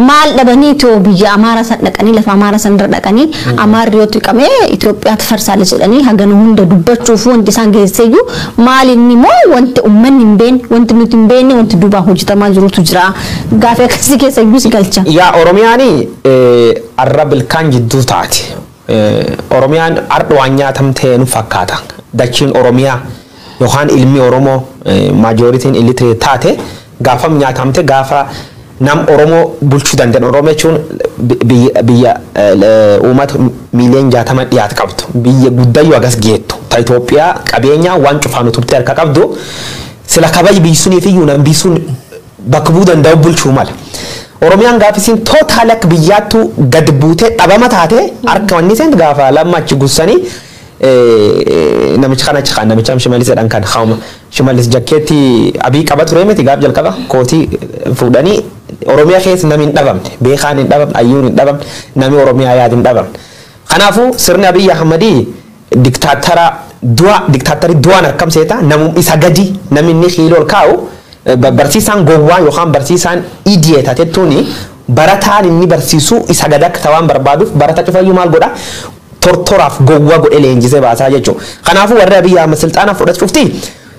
maal dhabanii itoo biyya Amaaraa san dhaqanii lafa Amaaraa san irra dhaqanii Amaarri yoo tuqame Itoophiyaatti farsaale jedhanii hagana hunda dubbachuuf wanti isaan geesseeyyuu maal inni immoo wanti uummanni hin beekne wanti nuti hin beekne wanti duubaan hojjetamaa jirutu jira gaafii akkasii keessa iyyuu si galcha. Yaa Oromiyaani Arra bilkaan jidduu taate. Oromiyaan ardha waan nyaatamtee nu fakkaata. Dachiin Oromiyaa yookaan ilmi Oromoo majorityn illiterate taate gaafam nyaatamte gaafa nam Oromoo bulchuu danda'an. Oromoo jechuun biyya uummata miiliyoon 60 dhiyaate qabdu. Biyya guddayyuu hagas geettu. Ta Itoophiyaa qabeenya waan cufaan utubtee harka qabdu. Sila kabaji biyyi suniif iyyuu nam biyyi sun bakka bu'uu danda'u bulchuu mala. Oromiyaan gaafisiin total akka biyyaattu gad buutee dhabama taate harka wanni seen gaafa lamma achi gussanii namicha kana achi kan namicha Shimallis jedhan kan hauma Shimallis jakkeetti Abii qaba ture miti gaaf jalqaba kootii fuudhanii Oromiyaa keessa namni hin dhabamne, beekaan hin dhabamne, ayyuun hin dhabamne, namni Oromiyaa yaadu hin dhabamne. Kanaafuu sirni Abiyyi Ahmadii diktaatara du'a, diktaatari du'aan akkam seeta namu isa gadi namni inni kiiloo ol kaa'u barsiisaan gowwaa yookaan barsiisaan idiot tettuuni barataan inni barsiisu isa gad akka ta'an barbaaduuf barata cufayyuu maal godha tortoraaf gowwaa godhee leenjisee baasaa jechuudha. Kanaafuu warri Abiyyi Ahmad silxaana fudhachuufti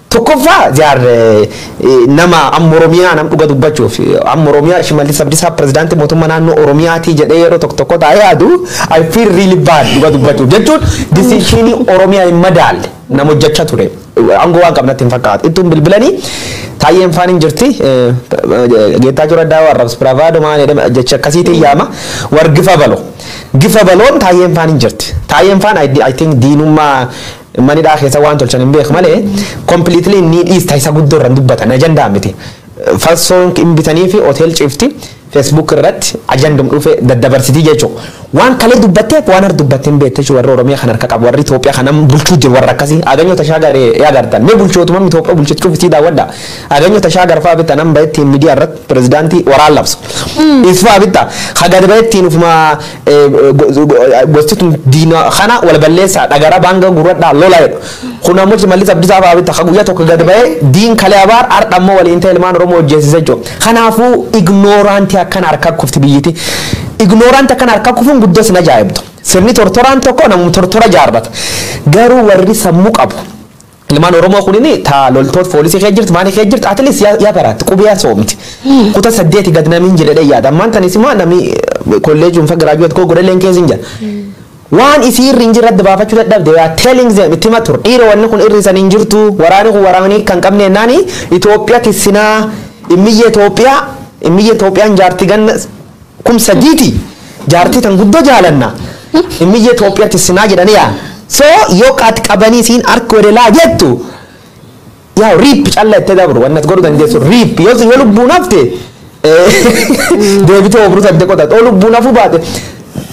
tokkoffaa jaar nama amma Oromiyaa nam dhuga dubbachuuf amma Oromiyaa Shimallis Abdiisaa pirezidaantii mootummaa naannoo Oromiyaatii jedhee yeroo tokko tokko taa'ee yaadu I feel really bad dhuga dubbachuuf jechuun decisionii Oromiyaa hin madaalle nama hojjechaa ture. Aangoo waan qabnatti hin fakkaatu. Ittuun bilbilanii Taayyeen faan hin jirti. Geetaachoo Raddaa warra Biraavaadoo maal jedhama jecha akkasiitiin yaama. War gifa baloo. Gifa baloon Taayyeen faan hin jirti. Taayyeen faan I think diinummaa manidhaa keessa waan tolchan hin beeku malee completely ni dhiista isa guddoo irra dubbatan ajandaa miti. Falsoon hin bitanii fi hotel cifti Facebook irratti ajandum dhufe daddabarsitii jechuudha. Waan kalee dubbatteef waan har dubbattee hin beekte jechuudha warri Oromiyaa kan harka qabu, warri Itoophiyaa kan bulchuu jiru warra akkasii. Aganyoo Tashaagar yaa gartan mee bulchootuma Itoophiyaa bulchituu fitii daawwadha. Aganyoo Tashaagar fa'aa bitta nam bayetti miidiyaa irratti pirezidaantii waraan labsu. Isfaa bitta hagad bayettiin ufuma gosti tun diina kana wal balleessaa dhagara baanga gurradhaa lola jedhu. Kun ammoo Shimallis Abdiisaa fa'aa bitta guyyaa tokko gad bahee diin kalee abaar har'a ammoo waliin ta'e ilmaan Oromoo hojjeessise jechuudha. Kanaafuu ignorantii akkana harka kufti biyyiti. Ignorantii akkana harka kufuun guddoo sin ajaa'ibdu. Sirni tortoraan tokko namuma tortora jaarrata. Garuu warri sammuu qabu. Ilmaan Oromoo kunini ta loltoota poolisii kee jirti maali kee jirti at least yaa baraatti qubee yaa soomti. Kuta saddeeti gad namiin jedhee yaada. Ammaan tanis immoo nami kolleejuun fa graduate koo godhalleen keessa hin jira. Waan isii irri hin jirre adda baafachuu dadhabde yaa telling them itti hima ture. Dhiira wanni kun irri isanii hin jirtu, waraanni kun waraanii kan qabne jennaani Itoophiyaa tissinaa immiyya Itoophiyaa immiyya Itoophiyaan jaartii ganna 3000ti jaartii tan guddoo jaalanna immiyya Itoophiyaa tissinaa jedhanii yaa. So yoo qaati qabanii isiin harka wadelaa jettu yaa RIP calla itti dabru wanni ati godhuu dandeessu RIP yoo lubbuun hafte deebitee obruu sadde qotatu yoo lubbuun hafuu baate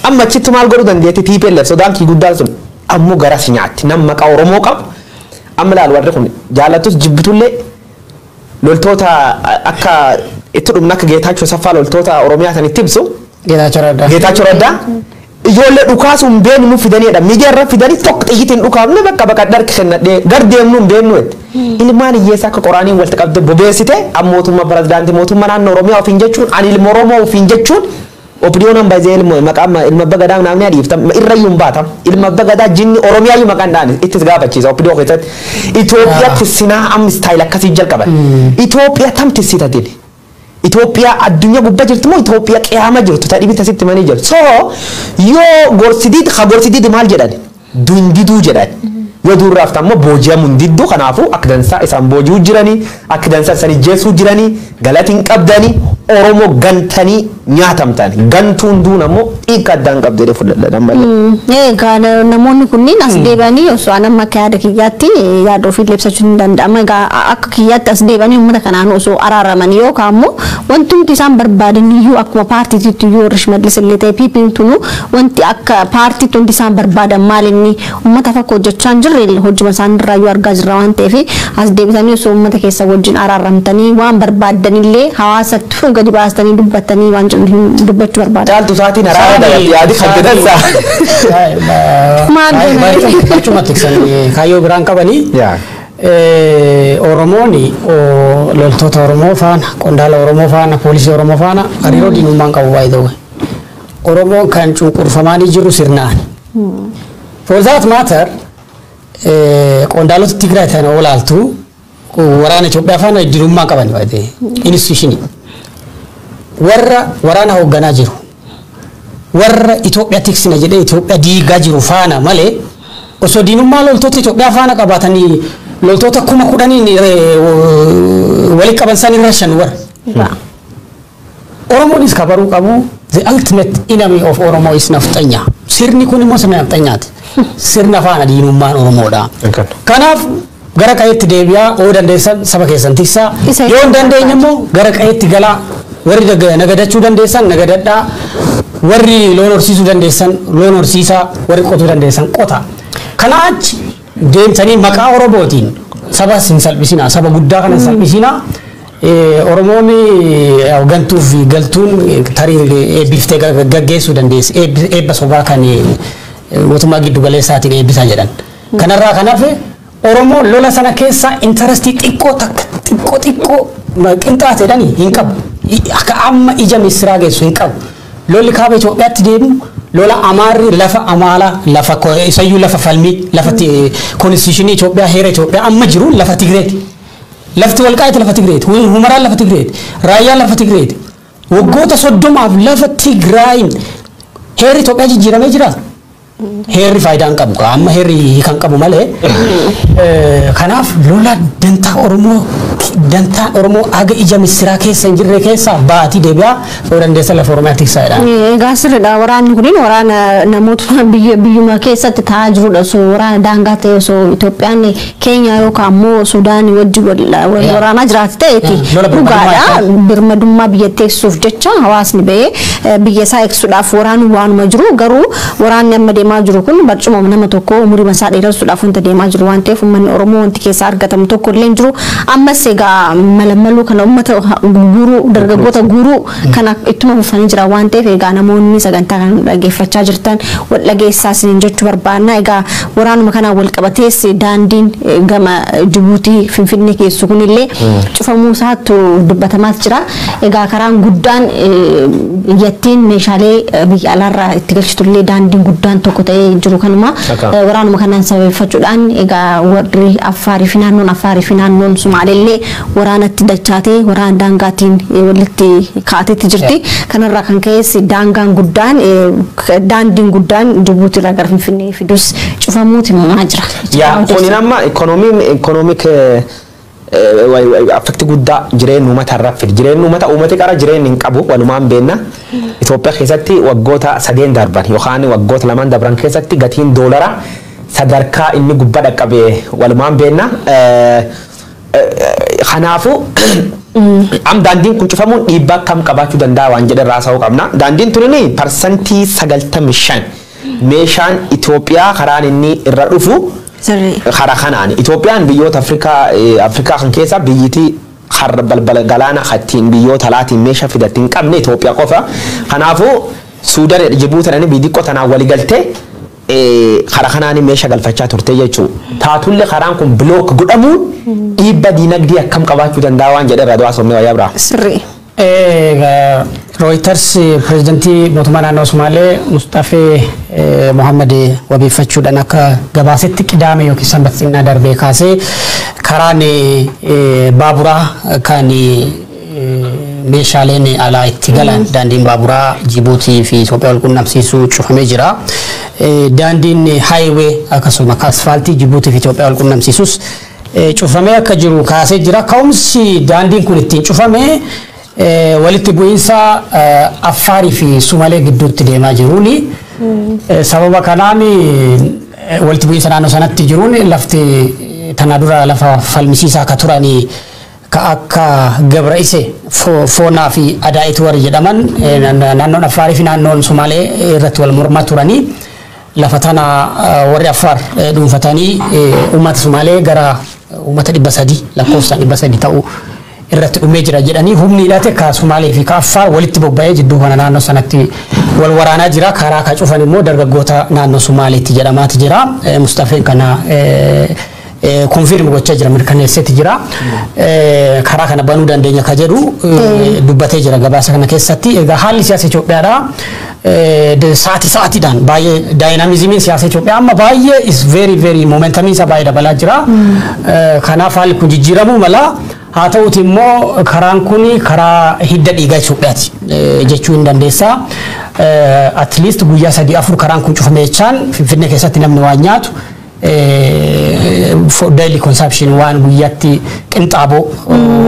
amma achitti maal godhuu dandeetti TPLF sodaan kii guddaan sun ammoo garas nyaatti nam maqaa Oromoo qabu amma laal warri kun jaalattus jibbitullee loltoota akka itti dhumna akka Geetaachoo Saffaa loltoota Oromiyaa san itti ibsu. Geetaachoo Raddaa. Geetaachoo Raddaa ijoollee dhukaasuu hin beeknu nu fidaniidha. Miidiyaa irra fidanii tokko xiyyitiin dhukaafne bakka bakka dharki kennadhee gar deemnu hin beeknu jetti. Ilmaan hiyyeessa akka qoraaniin walitti qabde bobeessite amma mootummaa pirezidaantii mootummaa naannoo Oromiyaa ofiin jechuun ani ilma Oromoo ofiin jechuun OPDOn an baay'ee ilma maqaa ilma abbaa gadaa naamni adiifta irrayyuu hin baatam. Ilma abbaa gadaa jinni Oromiyaa iyyuu maqaan dhaan ittis gaafachiisa OPDO keessatti. Itoophiyaa tissinaa amma style akkasii jalqaban. Itoophiyaa tam tissitatiin. Itoophiyaa addunyaa gubbaa jirtu moo Itoophiyaa qiyaama jirtu ta dhibi tasitti manii jirtu. So yoo gorsidiid ha gorsidiid maal jedhan dundiduu jedhan. Yoo duurraaf ammoo booji'amu hin diddu kanaafuu akka dansaa isaan booji'uu jiranii akka dansaa isaan ijjeessuu jiranii galati hin qabdanii Oromoo gantanii nyaatamtan gantuun duun ammoo dhiigga addaan qabdu jedhee fudhadha ammallee. Egaa namoonni kunniin as deebi'anii osoo an amma akka yaada kiyyaatti yaada ofii ibsachuun hin danda'ama. Egaa akka kiyyaatti as deebi'anii uummata kanaan osoo araaraman yookaan immoo wanti isaan barbaadan iyyuu akkuma paartiitti iyyuu warri Shimallis illee ta'e PP'n tunu wanti akka paartiitti wanti isaan barbaadan maal inni uummataaf akka hojjechaa hin jirre hojjuma isaan irraa iyyuu argaa jirra waan ta'eef as deebitanii osoo uummata keessa wajjin araaramtanii waan barbaadanillee hawaasatti gadi baastanii dubbattanii waan jedhu dubbachuu barbaada. Caaltu isaatiin araara dagatti yaadi kan dansaa. Maal Achuma tiksan kaayyoo biraan qabanii. Oromoon loltoota Oromoo faana, qondaala Oromoo faana, poolisii Oromoo faana hariiroo diinummaan qabu baay'ee. Oromoon kan cunqurfamaanii jiru sirnaan. For that matter, qondaalota Tigraay ta'an olaaltu waraana Itoophiyaa faana diinummaa qaban baay'ee institutionii. Warra waraana hoogganaa jiru. Warra Itoophiyaa tiksina jedhee Itoophiyaa diigaa jiru faana malee, osoo diinummaa loltoota Itoophiyaa faana qabaatanii loltoota 10,000 walitti qaban san irra shan warra. Oromoonis kabaruu qabu, the ultimate enemy of Oromo is nafxanya. Sirni kun immoo sirna nafxanyaati. Sirna faana diinummaan Oromoodha. Kanaaf gara qa'eetti deebi'aa, oo dandeessan saba keessan tiksaa. Yoo hin dandeenye immoo gara qa'eetti galaa. Warri nagadachuu dandeessan nagadadhaa. Warri loon horsiisuu dandeessan loon horsiisaa. Warri qotuu dandeessan qota. Kana achi deemtanii maqaa Oromootiin saba hin salphisinaa. Saba guddaa kana hin salphisinaa. Oromoon gantuu fi galtuun tarii eebbiftee gaggeessuu dandeessi. Eebba sobaa kan mootummaa giddu galeessaatiin eebbisaa jedhan. Kanarraa kan hafe Oromoon lola sana keessa interest xiqqoo takka, xiqqoo xiqqoo qinxaateedhani hin qabu. Akka amma ija missiraa geessu hin qabu. Lolli kaaba Itoophiyaatti deemu lola Amaarri lafa Amaaraa, lafa isayyuu lafa falmii, lafa constitution Itoophiyaa, heera Itoophiyaa amma jiru lafa Tigreeti. Lafti Walqaayit lafa Tigreeti. Humaraan lafa Tigreeti. Raayyaan lafa Tigreeti. Waggoota 30f lafa Tigraayin heerri Itoophiyaa jijjiiramee jira. Heerri faayidaa hin qabu. Amma heerri kan qabu malee. Kanaaf lola dantaa Oromoo, dantaan Oromoo aga ija missiraa keessa hin jirre keessaa baatii deebi'aa, yoo dandeessa lafa Oromiyaa tiksaa jedha. Egaa sirriidha, waraanni kunin waraana namoota biyya biyyuma keessatti ta'aa jirudha. Osoo waraana daangaa ta'e, osoo Itoophiyaan Keenya yookaan immoo Suudaan wajji wal waraanaa jiraate ta'eeti. Lola birmadummaa. Dhugaadha, birmadummaa biyyattii eegsuuf jecha hawaasni bahee biyya isaa eegsuudhaaf waraanni waanuma jiru. Garuu waraanni amma deemaa jiru kun barcuma nama tokko umurii isaa dheeressuudhaaf wanta deemaa jiru waan ta'eef, uummanni Oromoo wanti keessaa argatamu tokko illee hin jiru. Ammas egaa malammaluu kana, uummata guuruu, dargaggoota guuruu kana ittuma fufanii jira waan ta'eef, egaa namoonni sagantaa kana dhaggeeffachaa jirtan wal dhageessaa isiniin jechuu barbaanna. Egaa waraanuma kanaan wal qabatees daandiin gama Jibuutii Finfinnee keessu kunillee cufamuu isaatu dubbatamaas jira. Egaa karaan guddaan biyyattiin meeshaalee biyya alaarraa itti galchitullee daandiin guddaan tokko ta'ee jiru kanuma. Waraanuma kanaan sababeeffachuudhaan egaa warri Affaarii fi naannoon Affaarii fi naannoon Sumaalellee waraanatti dachaatee waraana daangaatiin walitti kaateetti jirti. Kanarraa kan ka'es daangaan guddaan, daandiin guddaan Jibuutii irraa gara Finfinnee fidus cufamuuti himamaa jira. Yaa, kunin amma ikoonomiin economic affect guddaa jireenya uummata irraa fide. Jireenya uummata, uummati qara jireenya hin qabu, walumaan beenna. Itoophiyaa keessatti waggoota 3 darban yookaan waggoota 2 darban keessatti gatiin doolara sadarkaa inni gubbaa dhaqqabe walumaan beenna. Kanaafuu am daandiin kun cufamuun dhiibbaa akkam qabaachuu danda'a waan jedhan raasa'uu qabna. Daandiin tunini 95% meeshaan Itoophiyaa karaan inni irra dhufu karaa kanaan. Itoophiyaan biyyoota Afrikaa kan keessa biyyitii har'a balbala galaana ittiin biyyoota alaatiin meeshaa fidatti hin qabne Itoophiyaa qofa. Kanaafuu Suudaan, Jibuutiin biyyi xiqqoo tanaan walii galtee karaa kanaan meeshaa galfachaa turte jechuudha. Taatullee karaan kun block godhamuun dhiibba diinagdee akkam qabaachuu danda'a waan jedhe irraa du'aa somnee wayyaa biraa. Sirrii. Reuters pirezidantii mootummaa naannoo Sumaalee Mustafee Mohammad wabeeffachuudhaan akka gabaasetti, Qidaame yookiin Sanbata xinnaa darbee kaasee karaan baaburaa kan meeshaaleen alaa itti galan, daandiin baaburaa Jibuutii fi Itoophiyaa wal qunnamsiisuu cufamee jira. Daandiin highway akkasuma akka asfaaltii Jibuutii fi Itoophiyaa wal qunnamsiisus cufamee akka jiru kaasee jira. Ka'umsi daandiin kun ittiin cufame walitti bu'iinsa Affaarii fi Sumalee gidduutti deemaa jiruuni. Sababa kanaan walitti bu'iinsa naannoo sanatti jiruun lafti tana dura lafa falmisiisaa akka turanii ka akka Gabra Ise, Foonaa fi Adaa'itu warri jedhaman naannoon Affaarii fi naannoon Sumaalee irratti wal mormaa turanii, lafa tana warri Affaar dhuunfatanii uummata Sumaalee gara uummata 300, lakkoofsaan 300 ta'u irratti dhumee jira jedhanii, humni hidhate ka Sumaalee fi ka Affaar walitti bobba'ee jidduu kana naannoo sanatti wal waraanaa jira. Karaa ka cufan immoo dargaggoota naannoo Sumaaleetti jedhamaati jira. Mustafeen kana confirm gochaa jira, mirkaneesseeti jira. Karaa kana banuu dandeenya ka jedhu dubbatee jira gabaasa kana keessatti. Egaa haalli siyaasa Itoophiyaadha. Sa'aatii sa'aatiidhaan baay'ee dynamismiin siyaasa Itoophiyaa amma baay'ee is very very momentumiin isaa baay'ee dabalaa jira. Kanaaf haalli kun jijjiiramuu mala. Haa ta'uti immoo karaan kun karaa hidda dhiigaa Itoophiyaati jechuu hin dandeessaa. At least guyyaa 3-4 karaan kun cufame jechaan Finfinnee keessatti namni waan nyaatu, for daily consumption, waan guyyaatti qinxaaboo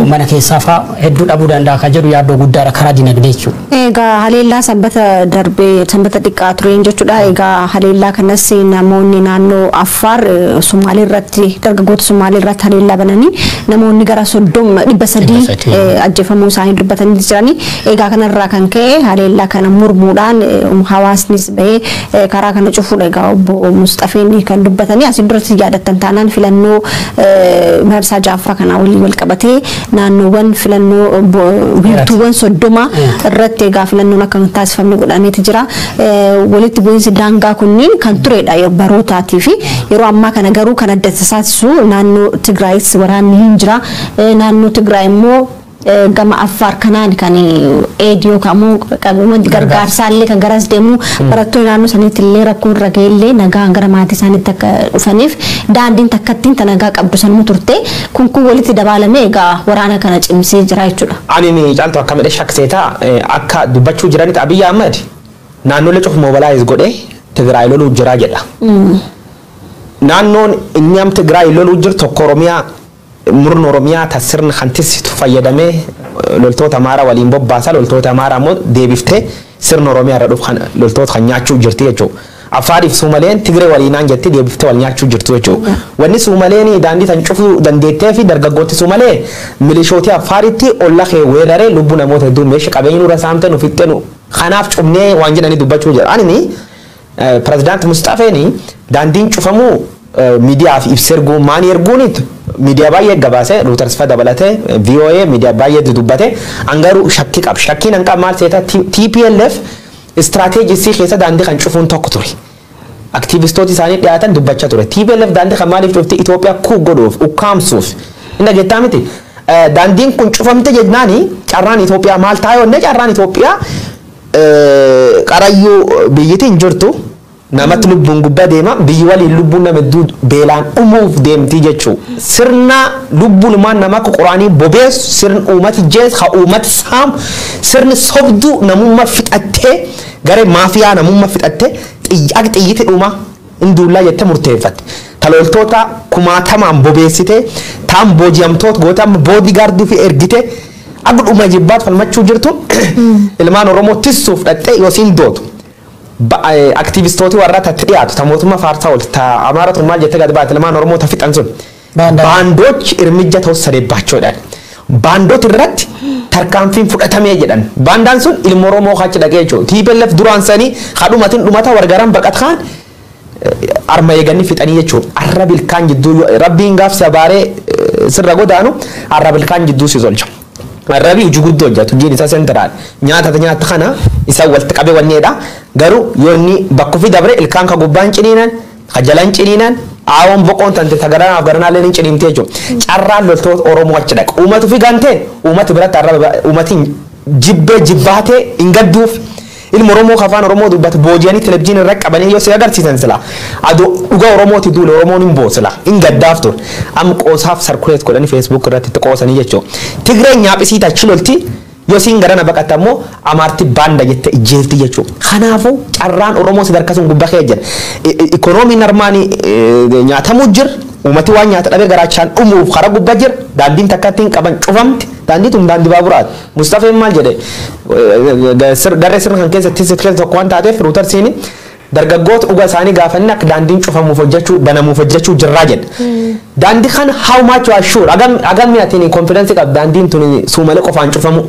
mana keessaa fa'aa hedduu dhabuu danda'a kan jedhu yaaddoo guddaadha karaa dinagdee jechuudha. Egaa haleellaa sanbata darbee, sanbata xiqqaa tureen jechuudha. Egaa haleellaa kanas namoonni naannoo Affaar Sumaalee irratti, dargaggoota Sumaalee irratti haleellaa bananii namoonni gara 30 300 ajjeefamuu isaanii dubbatanii jiranii. Egaa kanarraa kan ka'e haleellaa kana mormuudhaan hawaasnis bahee karaa kana cufuudha. Egaa obbo Mustafeen kan dubbatanii asin duratti yaadattan taanaan filannoo marsaa jaaffaa kanaa waliin wal qabatee naannoowwan filannoo wiirtuuwwan 30 irratti egaa filannoon akka hin taasifamne godhameeti jira. Walitti bu'iinsi daangaa kunniin kan turedha barootaatii fi yeroo ammaa kana garuu kan adda taasisu naannoo Tigraayis waraanni hin jira. Naannoo Tigraay immoo gama Affaar kanaan kan eediyoo yookaan wanti gargaarsaallee kan garas deemu, barattoonni naannoo saniitti illee rakkoon irra ga'ellee nagaan gara maatii isaaniitti akka dhufaniif daandiin takkattiin ta nagaa qabdu sanuma turte. Kun walitti dabaalamee egaa waraana kana cimsee jira jechuudha. Ani ni caaltu akka midhe shakseetaa akka dubbachuu jiranitti Abiyyi Ahmad naannolee cufa mobilize godhee Tigraay loluu jira jedha. Naannoon inni am Tigraay loluu jiru tokko Oromiyaa, murni Oromiyaa ta sirna kan tisitu fayyadamee loltoota Amaaraa waliin bobbaasa. Loltoota Amaaraa immoo deebiftee sirna Oromiyaa irra dhufu kan loltoota kan nyaachuu jirti jechuudha. Affaariif Suumaleen Tigree waliinaan jetti deebiftee wal nyaachuu jirtu jechuudha. Wanni Suumaleen daandii tan cufuu dandeettee fi dargaggooti Suumalee milishootii Affaaritti olla kee weeraree lubbuu namoota hedduu, meeshaa qabeenya nurra saamte, nu fixxe, nu kanaaf cufnee waan jedhanii dubbachuu jira. Ani pirezidaanti Mustafeen daandiin cufamuu miidiyaaf ibsa erguu maani erguunit miidiyaa baay'ee gabaase, Reuters fa dabalatee VOA miidiyaa baay'ee dubbate. An garuu shakkii qaba. Shakkiin an qaba maal seeta? TPLF istiraateejisii keessa daandii kan cufuun tokko ture. Aktiivistooti isaanii dhiyaatan dubbachaa ture. TPLF daandii kan maaliif cufti? Itoophiyaa kuu godhuuf, ukkaamsuuf. Inni dhageettaa miti. Daandiin kun cufamte jennaani carraan Itoophiyaa maal ta'a yoonne, carraan Itoophiyaa qarayyuu biyyittiin hin jirtu, namatti lubbuun gubbaa deema, biyyi waliin lubbuun nama hedduu beelaan dhumuuf deemti jechuu. Sirna lubbuun ilmaan namaa akka quraanii bobeessu, sirni uummati jees haa uummati saamu, sirni sobduu namummaa fixattee, garee maafiyaa namummaa fixattee akka xiyyiti dhuma hin duullaa jettee murteeffatte. Ta loltoota kumaatamaan bobeessite, taan booji'amtoota goote, amma boodigaardii fi ergite akka dhuma jibbaat falmachuu jirtu, ilmaan Oromoo tissuuf dhaqxee yoosiin dootu. Aktiivistooti warra tatti dhiyaatu ta mootummaa faarsaa oolti ta Amaara tun maal jettee gad baate? Ilmaan Oromoo ta fixan sun. ባንዶች እርምጃ ተወሰደባቸው jedhan. ባንዶት irratti tarkaanfiin fudhatamee jedhan. Baandaan sun ilma Oromoo achi dhaqee jechuudha. TPLF duraan sanii kadhumatiin dhumata wargaran baqat kaan arma eeganii fixanii jechuudha. Arra bilkaan jidduu rabbiin gaaf sabaaree sirra godaanu arra bilkaan jidduu si tolcha. Arrabi hojii guddoo hojjetu, hojiin isaa central nyaata nyaata kana isa walitti qabee wanneedha. Garuu yoo inni bakka ofii dabre ilkaan ka gubbaan ciniinan, ka jalan ciniinan, aawwan boqoon tante ta garanaaf garanaallee ni ciniimtee jechuudha. Carraan loltoota Oromoo achi dhaqa. Uummata ofii gantee uummata biratti arraba uummatiin jibbee jibbaatee hin gadduuf. Ilma Oromoo afaan Oromoo dubbatu booji'anii televizyiinii irra qabanii yoo si agarsiisan sila adoo dhugaa Oromooti duule Oromoon hin boosila hin gaddaaf ture. Amma qoosaaf circulate godhanii Facebook irratti itti qoosanii jechuudha. Tigreen nyaaphisii tachi lolti, yoo siin garana baqatte ammoo Amaarti baanda jette ijjeefti jechuudha. Kanaafuu carraan Oromoo sadarkaa sun gubbaa kee jira. Ikoonomiin armaanii nyaatamuu jira. Uummati waan nyaata dhabee garaachaan dhumuuf karaa gubbaa jira. Daandiin takka ittiin qaban cufamti. Daandii tun daandii baaburaati. Mustafeen maal jedhe? Garee sirna kan keessatti keessa tokko waan taateef Reutersiin dargaggoota dhuga isaanii gaafanni akka daandiin cufamuuf hojjechuu, banamuuf hojjechuu jirraa jedhe. Daandii kana how much you are sure, agam atiin confidence qab daandiin tun Suumalee qofaan cufamu?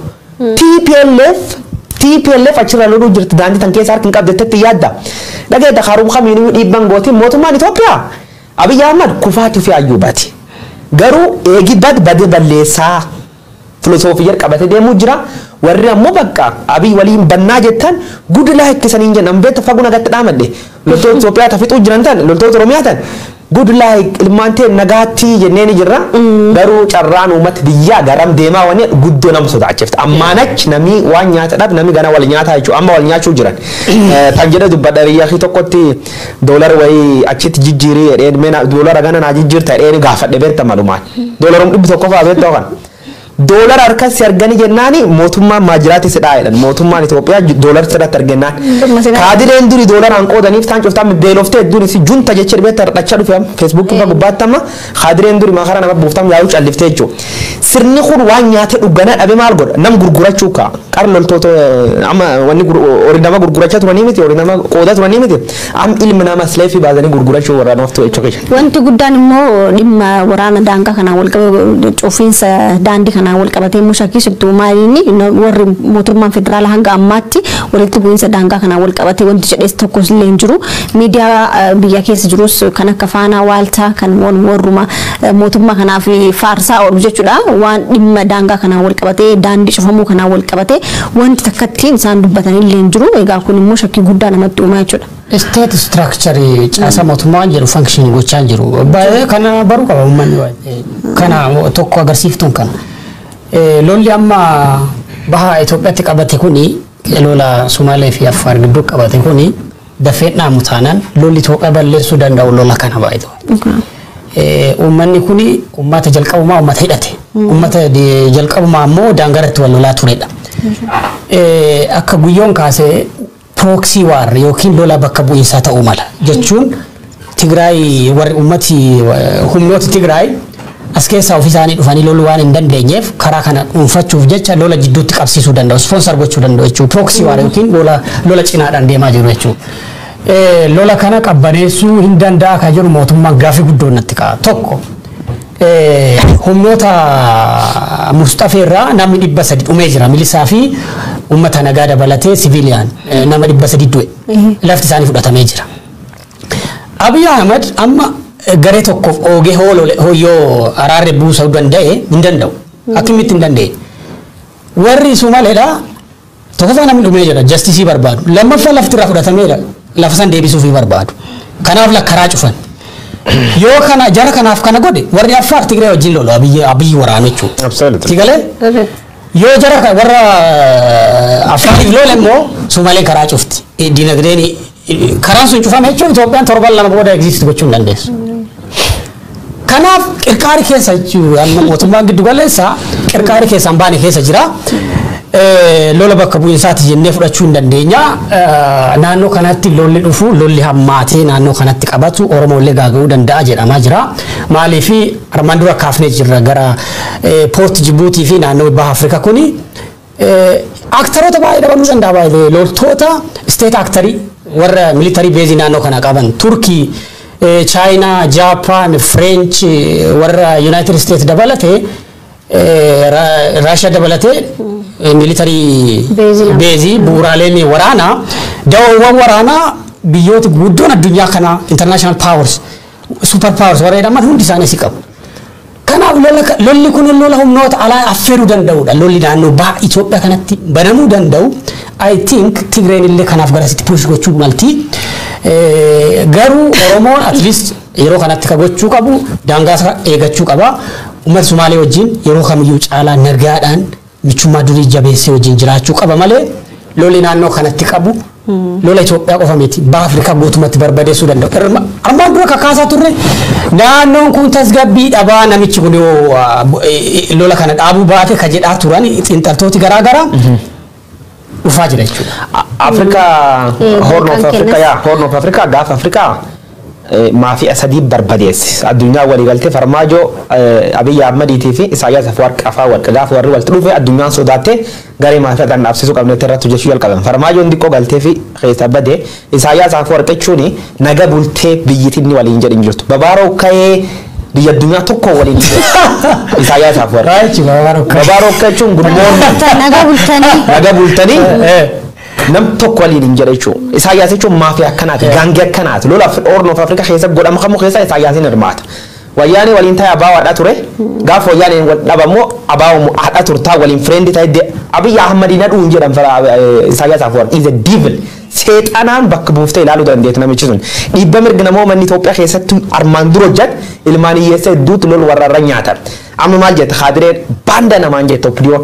TPLF achirra loluu jirti, daandii tan keessa harki hin qabde jettee yaadda. Dhageetta, karuum kamiiniyyuu dhiibban gootiin mootummaan Itoophiyaa Abiyyi Ahmad kufaatii fi ayyuubaati. Garuu eegi bad bade balleessaa filosoofii qabatee deemuu jira. Warri ammoo bakka Abiy waliin bannaa jettan gudilaa hikkisanii jennan beekta fagoo nagatti dhaamadhe. Loltoota Itoophiyaa ta fixuu jiran tan loltoota Oromiyaa tan gudilaa ilmaan ta'e nagaatti jennee ni jirra. Garuu carraan uummata biyyaa garam deemaa wanni guddoo nama sodaachifta. Ammaan achi namni waan nyaata dhab, namni gana wal nyaataa jechuudha. Amma wal nyaachuu jiran. Tan jedhe dubbadha, biyya tokkotti doolara wayii achitti jijjiirii jedheen, meena doolara gana naa jijjiirta jedheen gaafadhe beekta malumaan. Doolarum 100 fa'aa beekta kan. Doolara harkatti argani jennaani mootummaan maajiraatti si dhaa'edhan. Mootummaan Itoophiyaa doolara sirratti argennaan. Kaadireen duri doolaraan qoodaniif taan cuftaan beeloftee duri si junta jecha dhibeetti hardhachaa dhufe Feesbuukii fa gubbaatti amma kaadireen duri makara nama buuftam yaa'uu calliftee jechuudha. Sirni kun waan nyaate dhugana dhabe maal godha? Nam gurgurachuu ka'a. Qar loltoota amma wanni horii nama gurgurachaa turanii miti, horii nama qoodaa turanii miti. Amma ilmi nama sleefii baasanii gurgurachuu warra naftu jechuudha. Wanti guddaan immoo dhimma waraana daangaa kanaan wal qabate, cufiinsa daandii kanaan wal qabatee immoo shakkisitu maaliini, warri mootummaan federaalaa hanga ammaatti walitti bu'iinsa daangaa kanaan wal qabatee wanti jedhes tokkos illee hin jiru. Miidiyaa biyya keessa jirus kan akka Faanaa, Waaltaa kan warruma mootummaa kanaaf faarsaa oolu jechuudha. Waan dhimma daangaa kanaan wal qabatee, daandii cufamuu kanaan wal qabatee wanti takkattiin isaan dubbatan illee hin jiru. Egaa kun immoo shakkii guddaa namatti uumaa jechuudha. State structure, caasa mootummaa waan jedhu function gochaa hin jiru. Baay'ee kana baruu qaba uummanni baay'ee. Kana tokko agarsiiftuun kana. Lolli amma baha Itoophiyaatti qabate kuni, lola Sumaalee fi Affaar gidduu qabate kuni, dafee dhaamu taanaan lolli Itoophiyaa balleessuu danda'u lola kana baay'ee. Uummanni kuni uummata jalqabumaa uummata hidhate. Uummata jalqabumaa immoo daangaratti wal lolaa turedha. Akka guyyoon kaasee proxy war yookiin lola bakka bu'iinsaa ta'uu mala jechuun, Tigraay warri uummati humnoota Tigraay as keessaa ofii isaanii dhufanii loluu waan hin dandeenyeef karaa kana dhuunfachuuf jecha lola jidduutti qabsiisuu danda'u, sponsor gochuu danda'u jechuudha. Proxy war yookiin lola cinaadhaan deemaa jiru jechuudha. Lola kana qabbaneessuu hin danda'a kan jedhu mootummaan gaafii guddoon natti ka'a. Tokko, humnoota Mustafee irraa namni 300 dhumee jira. Milisaa fi uummata nagaa dabalatee siviiliyaan nama 300 du'e. Lafti isaanii fudhatamee jira. Abiy Ahmed amma garee tokkoof oogee hooyyoo araarri buusuu danda'e hin danda'u. Akkamitti hin danda'e? Warri Sumaleedha, tokkoffaa namni dhumee jira, justice barbaadu. Lammaffaa lafti irraa fudhatameera, lafa san deebisuufii barbaadu. Kanaaf karaa cufan. Yoo kana jara kanaaf kana godhe, warri Affaar Tigree wajjin lolu, Abiyyi waraanu jechuudha. Tigalee yoo jara warra Affaariif lole immoo Sumaleen karaa cufti. Dinagdeen karaan sun cufame jechuun Itoophiyaan torban 2 booda exist gochuu hin dandeessu. Kanaaf qirqaari keessa jechuudha, amma mootummaan giddu galeessaa qirqaari keessa hin baane keessa jira. Lola bakka bu'iinsaati jennee fudhachuu hin dandeenya. Naannoo kanatti lolli dhufu, lolli hammaatee naannoo kanatti qabatu Oromoo illee gaaga'uu danda'a jedhamaa jira. Maaliif, armaan dura kaafnee jirra, gara Port Jibuutii fi naannoo Baha Afrikaa kuni actoroota baay'ee dabaluu danda'a baay'ee, loltoota state actorii warra military base naannoo kana qaban, Turkii, Chaayinaa, Jaapaan, French, warra United States dabalatee, Raashiyaa dabalatee, military base, bu'uuraaleen waraanaa, da'oowwan waraanaa biyyoota guddoon addunyaa kanaa, international powers, super powers warra jedhaman hundi isaanii si qabu. Kanaaf lolli kun lola humnoota alaa affeeruu danda'udha. Lolli naannoo baha Itoophiyaa kanatti banamuu danda'u. I think Tigreen illee kanaaf garasitti push gochuu malti. Garuu Oromoon at least yeroo kanatti ka gochuu qabu daangaa isaa eegachuu qaba. Uummata Sumaalee wajjin yeroo kamiyyuu caalaa nagaadhaan michummaa durii jabeessee wajjin jiraachuu qaba malee lolli naannoo kanatti qabu lola Itoophiyaa qofa miti, baha Afrikaa guutummaatti barbadeessuu danda'u. Armaan dura kakaasaa turre, naannoon kun tasgabbii dhabaa, namichi kun yoo lola kana dhaabuu baate ka jedhaa turan xiinxaltooti garaa garaa dhufaa jira jechuudha. Afrikaa, Horn of Africa, yaa Horn of Africa, gaafa Afrikaa maafi'a sadii barbadeesse. Addunyaa waliigaltee Farmaajoo, Abiyyi Ahmadiitii fi Isaayyaas Afwarqi afaan warqi gaafa warri walitti dhufe addunyaan sodaattee garee maafi'a kan dhaabsisuu qabnetti irratti hojjechuu jalqaban. Farmaajoon xiqqoo galtee fi keessa bade. Isaayyaas Afwarqi jechuun naga bultee biyyittiin waliin jedhin jirtu. Babaaroo ka'ee biyya addunyaa tokko waliin jiru. Isaayyaas Afwarqi. Babaaroo ka'ee jechuun gurmoonni. Naga bultanii. Naga bultanii. Nam tokko waliin hin jedhe jechuudha. Isaayyaas jechuun maafiyaa akkanaati, gaangee akkanaati. Lola Horn of Africa keessa godhama kamuu keessa Isaayyaasin hirmaata. Wayyaanee waliin ta'e abaawaadha ture. Gaafa wayyaaneen wal dhabamoo abaawoo haadha turtaa waliin friend ta'e Abiyyi Ahmad hin aduu hin jedhan. Isaayyaas Afwerqi is a devil. Seexanaan bakka buuftee ilaaluu dandeetti namichi sun. Dhiibba mirga namoo manni Itoophiyaa keessatti armaan dura hojjate, ilmaan hiyyeessa hedduutu lol warra irra nyaatan. Amma maal jette kaadireen baanda namaan jette OPDO.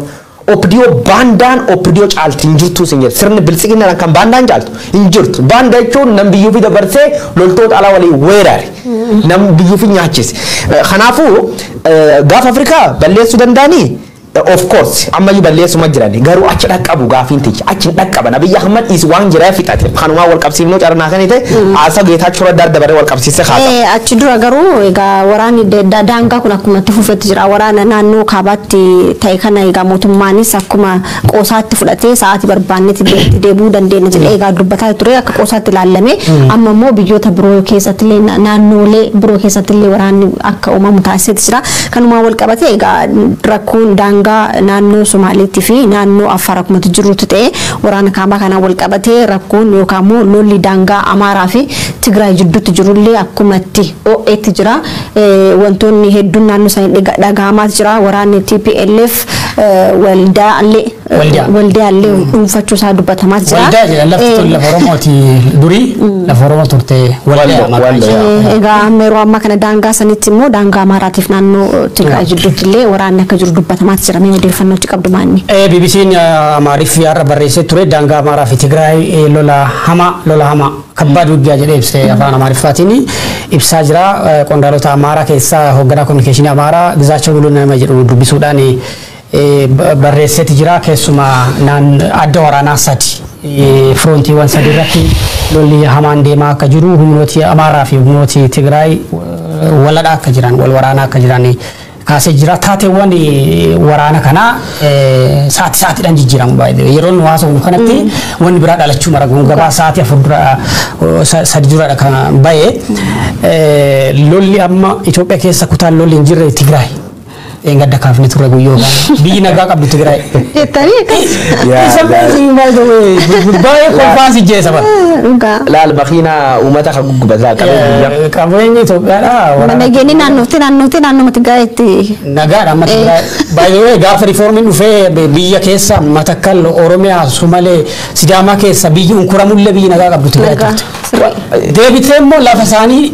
OPDO baandaan OPDO caalti hin jirtu sin jedhe. Sirni biltsiginaan kan baandaan caaltu hin jirtu. Baanda jechuun nam biyyuu fi dabarsee loltoota alaa waliin weerare. Nam biyyuu fi nyaachise. Kanaafuu gaafa Afrikaa balleessuu danda'anii Of course ammayyuu balleessuma jiran, garuu achi dhaqqabu gaafiin tiyya, achi hin dhaqqaban. Abiyyi Ahmad is waan jiraa fixate. Kanumaa wal qabsiifnoo carnaa kan ta'e haasaa Geetaachoo Raddaa dabaree wal qabsiisee haasa. Achi dura garuu egaa waraanni daangaa kun akkuma itti fufetti jira. Waraana naannoo kaabaatti ta'e kana egaa mootummaanis akkuma qoosaatti fudhatee sa'aatii barbaannetti deebi'uu dandeenya jedhee egaa dubbataa ture, akka qoosaatti ilaalame. Amma immoo biyyoota biroo keessatti illee, naannoolee biroo keessatti illee waraanni akka uumamu taasiseeti jira. Kanumaan wal qabate egaa rakkoon daangaa naannoo Somaaliitti fi naannoo Affaar akkuma jirutti ta'e, waraana kaabaa kanaan wal qabatee rakkoon yookaan immoo lolli daangaa Amaaraa fi Tigraay jidduutti jirullee akkuma itti ho'eetti jira. Wantoonni hedduun naannoo isaanii dhaga'amaa jira. Waraanni TPLF waldaalee Waldiyaa. Waldaalee dhuunfachuu isaa dubbatamaa jira. Waldaa jedhan, lafti tun lafa Oromooti, durii lafa Oromoo turte, waldaa maqaan Waldoo, ishee. Egaa amma yeroo ammaa kana daangaa sanitti immoo daangaa Amaaraatiif naannoo Tigraay jidduutti illee waraanni akka jiru dubbatamaa jira. Mee odeeffannoo achi qabdu maanni? BBC'n Amaariff har'a barreessee ture, daangaa Amaaraa fi Tigraay lola hamaa, lola hamaa ከባድ ውጊያ jedhee ibsee afaan Amaariffaatiin ibsaa jira. Qondaalota Amaaraa keessaa hoogganaa kominikeeshinii Amaaraa Gizaachoo Buluu nama jedhu dubbisuudhaan barreesseeti jira. Keessumaa naan adda waraanaa sadi, firoontiiwwan sadi irratti lolli hamaan deemaa akka jiru, humnooti Amaaraa fi humnooti Tigraay waladhaa akka jiran, wal waraanaa akka jiran kaasee jira. Taateewwan waraana kanaa sa'aatii sa'aatiidhaan jijjiiramu baay'ee. Yeroo nu haasofnu kanatti wanni biraa dhalachuu mara, gabaa sa'aatii 4 dura, 3 duradha kan bahe. Lolli amma Itoophiyaa keessa kutaan lolli hin jirre Tigraay. Gadda kaafni turre guyyoo kana. Biyyi nagaa qabdu Tigraay. Jettanii akkas. It's amazing, by the way. Baay'ee kolfaan si jeessa bara. Dhugaa. Laal, makiinaa uummata kan guggubat laal, qabeenya biyyaa. Qabeenyi Itoophiyaadha. Nageenyi naannootti naannootti naannoo Tigraayitti. Nagaadha amma Tigraay. By the way, gaafa riiformiin dhufee biyya keessa Matakkal, Oromiyaa, Sumalee, Sidaamaa keessa biyyi unkuramullee biyyi nagaa qabdu Tigraay Nagaa. turte. Sirrii. Deebitee immoo lafa isaanii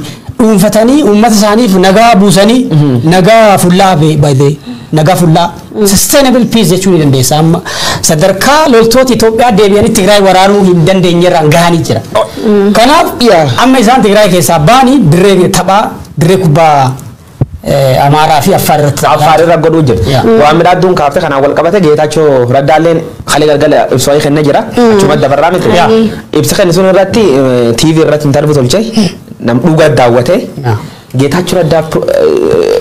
dhuunfatanii uummata isaaniif nagaa buusanii, nagaa fullaa, by the way, nagaa fullaa, sustainable peace jechuu ni dandeessa, amma sadarkaa loltoota Itoophiyaa deebi'anii Tigraay waraanuu hin dandeenyerraan gahanii jira. Kanaaf amma isaan Tigraay keessaa ba'anii dirree taphaa, dirree kubbaa Amaaraa fi Affaar irratti taphataa. Affaar irra godhuu jirti. Waan midhaadduun kaaftee kanaan wal qabate, Geetaachoo Raddaalleen kalee galgala ibsa wayii kennee jira. Achuma dabarraa miti. Ibsa kenne sun irratti TV irratti interview tolchee nam dhugaa daawwate. Geetaachoo Raddaa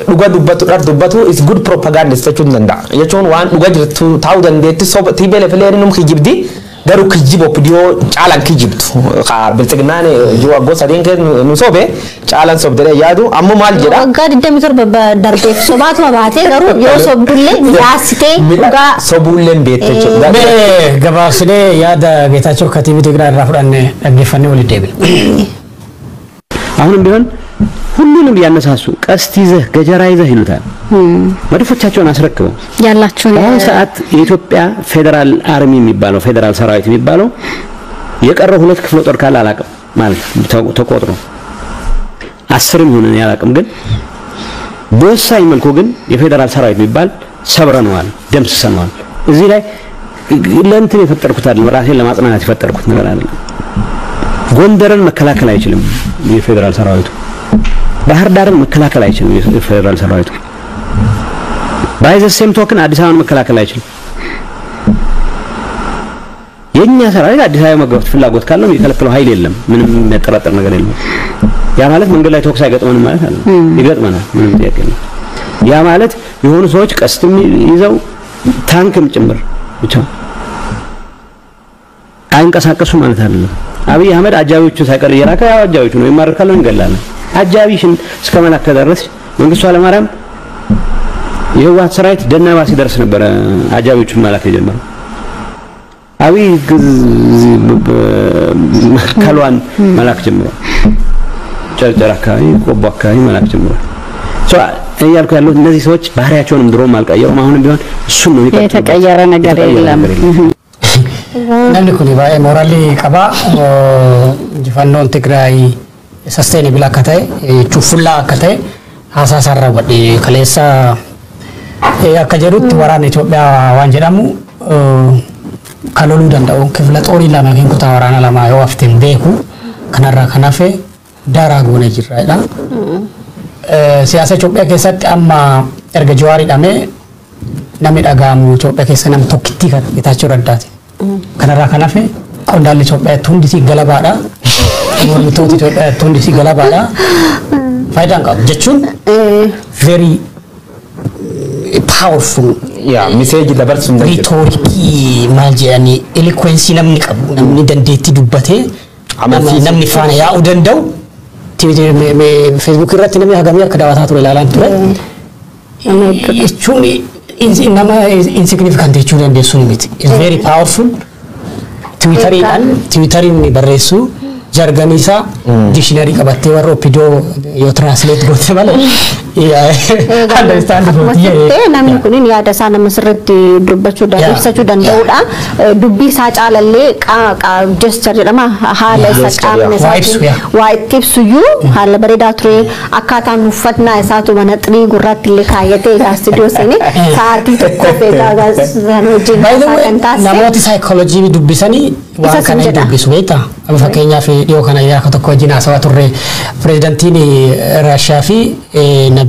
dhuga dubbatu, dhar dubbatu, is good propagandist jechuun ni danda'a. Jechuun waan dhuga jirtu taa'uu dandeetti, soba TPLF illee num kijibdi, garuu kijiba OPDO caalan kijibtu. Biltsiginnaan waggoota 3 keessa nu sobe caalan sobdee yaadu ammoo maal jedha? Waggaa 27 darbeef sobaatuma baatee, garuu yoo sobdullee midhaasitee dhugaa. Sobuullee hin beekte jechuudha. Mee gabaabsinee yaada Geetaachoo katiibii Tigraay irraa fudhanne dhaggeeffannee walitti deebina. አሁንም ቢሆን ሁሉንም እያነሳሱ ቀስት ይዘህ ገጀራ ይዘህ ይሉታል። መድፎቻቸውን አስረክበው ያላቸውን በአሁኑ ሰዓት የኢትዮጵያ ፌዴራል army የሚባለው፣ ፌዴራል ሰራዊት የሚባለው የቀረው ሁለት ክፍለ ጦር ካለ አላውቅም፣ ማለት ተቆጥሮ 10ም ይሁን እኔ አላውቅም። ግን በወሳኝ መልኩ ግን የፌዴራል ሰራዊት የሚባል ሰብረነዋል፣ ደምስሰነዋል። እዚህ ላይ ለእንትን የፈጠርኩት አይደለም፣ ራሴን ለማጽናናት የፈጠርኩት ነገር አይደለም። ጎንደርን መከላከል አይችልም የፌዴራል ሰራዊቱ። ባህር ዳርን መከላከል አይችልም የፌዴራል ሰራዊቱ። By the same token አዲስ አበባን መከላከል አይችልም። የኛ ሰራዊት አዲስ አበባ መግባት ፍላጎት ካለው የሚከለክለው ኃይል የለም። ምንም የሚያጠራጥር ነገር የለም። ያ ማለት መንገድ ላይ ተኩስ አይገጥመንም ማለት አይደለም። ይገጥመናል፣ ምንም ጥያቄ የለም። ያ ማለት የሆኑ ሰዎች ቀስትም ይዘው ታንክም ጭምር ብቻ አይንቀሳቀሱ ማለት አይደለም። አብይ አህመድ አጃቢዎቹን ሳይቀር እየላከ፣ ያው አጃቢዎቹ ነው ይማርካሉ፣ እንገላለን። አጃቢሽን እስከ መላክ ከደረስሽ፣ መንግስቱ ኃይለማርያም የህወሓት ሰራዊት ደናባ ሲደርስ ነበረ አጃቢዎቹን መላክ የጀመረው። አብይ ከሏን መላክ ጀምሯል። ጨርጨር አካባቢ፣ ቆቦ አካባቢ መላክ ጀምሯል። So እያልኩ ያለሁት እነዚህ ሰዎች ባህሪያቸውንም ድሮም አልቀየሩም። አሁንም ቢሆን እሱን ነው የሚቀጥሉበት። የተቀየረ ነገር የተቀየረ የለም። ነገር የለም። Namni kun baay'ee mooraalii qaba. Injifannoon Tigraay sustainable akka ta'e jechuun fullaa akka ta'e haasaa isaarraa hubadhe. Kaleessa akka jedhutti waraana Itoophiyaa waan jedhamu kan loluu danda'u kifla xoorii lama yookiin kutaa waraanaa lama yoo hafte hin beeku, kanarraa kan hafe daaraa goonee jirra jedha. Siyaasa Itoophiyaa keessatti amma erga Jawaar hidhamee Namni dhaga'amu Itoophiyaa keessa nama tokkittii kan Geetaachoo Raddaati. Kanarraa kan hafe qondaalli Itoophiyaatti hundisii galabaadha. Mormitooti Itoophiyaatti hundisii galabaadha. Faayidaan qabu jechuun very powerful Yaa message dabarsuu hin danda'u. Rhetoric maal jedhanii, eloquence namni qabu, namni dandeettii dubbatee Amansiisa. namni faana yaa'uu danda'u. Facebook irratti namni hagamii akka daawwataa ture ilaalaan ture. Jechuun nama insignificant jechuu dandeessu miti. Is very powerful. Twitteriidhaan Twitteriin barreessu jarganii isaa dictionary qabattee warra OPDO yoo translate goote malee understand Akkuma gooti. jettee, namni kun yaada isaa nama sirriitti dubbachuu danda'u, ibsachuu danda'udha. Dubbii isaa caalallee gesture jedhama, haala isa Gesture, qaamni Waa ibsu, isaatiin waa itti ibsuyyuu haala bareedaa ture. Akkaataan uffannaa isaatu mana xirii gurraatti illee kaayyatee egaa istuudiyoo seenee sa'aatii tokkoof egaa gaazexaan wajjin By the haasaa way, kan taasise. namooti saayikooloojii dubbisanii waan Isa sin kana hin jedha. dubbisu beektaa? Amma fakkeenyaaf dhiyoo kana yaaka tokko wajjin haasawaa turre, pirezidantiin Raashiyaa fi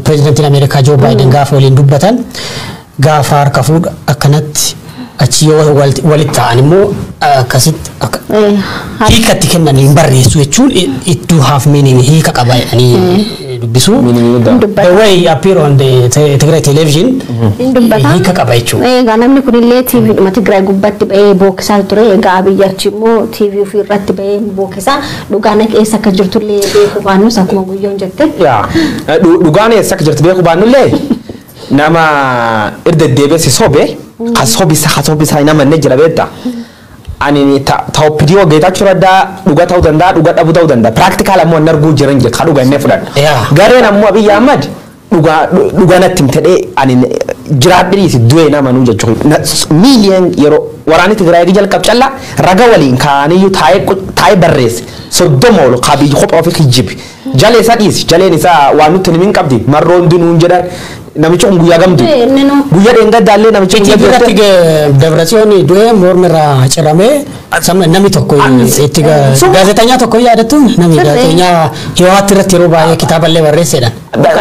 pirezidantiin Ameerikaa Joo Baayiden gaafa waliin dubbatan, gaafa harka fuudha akkanatti, achi yoo walitti ta'an immoo akkasitti akka hiika itti kennan hin barreessu jechuun it do have meaning, hiika qaba jedhanii dubbisu. Meaning guddaa. Dubbata. The way appear on the Tigray television Hin dubbata. hiika qaba jechuudha. Egaa namni kunillee TV dhuma Tigraay gubbaatti ba'ee bookkisaa ture. Egaa Abiyyi achi immoo TV ofii irratti ba'ee bookkisaa. Dhugaan eessa akka jirtullee beekuu baannus, akkuma guyyoon jette. Yaa dhugaan eessa akka jirtu beekuu baannullee, nama irra deddeebi'ee si sobe ka sobisa nama inni jira beektaa. Ani ta OPDO Geetaachoo Raddaa dhuga ta'uu danda'a, dhuga dhabuu ta'uu danda'a. Practical ammoo inni arguu jiran jira ka dhuga inni fudhadha. Gareen ammoo Abiyyi Ahmad dhugaa dhugaa natti himtedhee ani jiraadhiriisi du'ee nama nuu jechuudha. Miiliyoon yeroo waraanni Tigraay jalqab callaa raga waliin kaaniyyuu taa'ee barreesse 30 ol ka biyyi kophaa ofii kijjibi. Jalee isaa dhiisi, jaleen isaa waan nutti himin qabdi, marroon dinuun jedhan, namichi kun guyyaa gamdu. Inni nu Guyyaa dheengaddaallee namichi kun TV irratti Dabratsiyoon du'ee mormi irraa ciramee namni tokko itti gaazexeessaa tokko yaadattu, namni gaazexeessaa Hiwaatti irratti yeroo baay'ee kitaaballee barreessedha.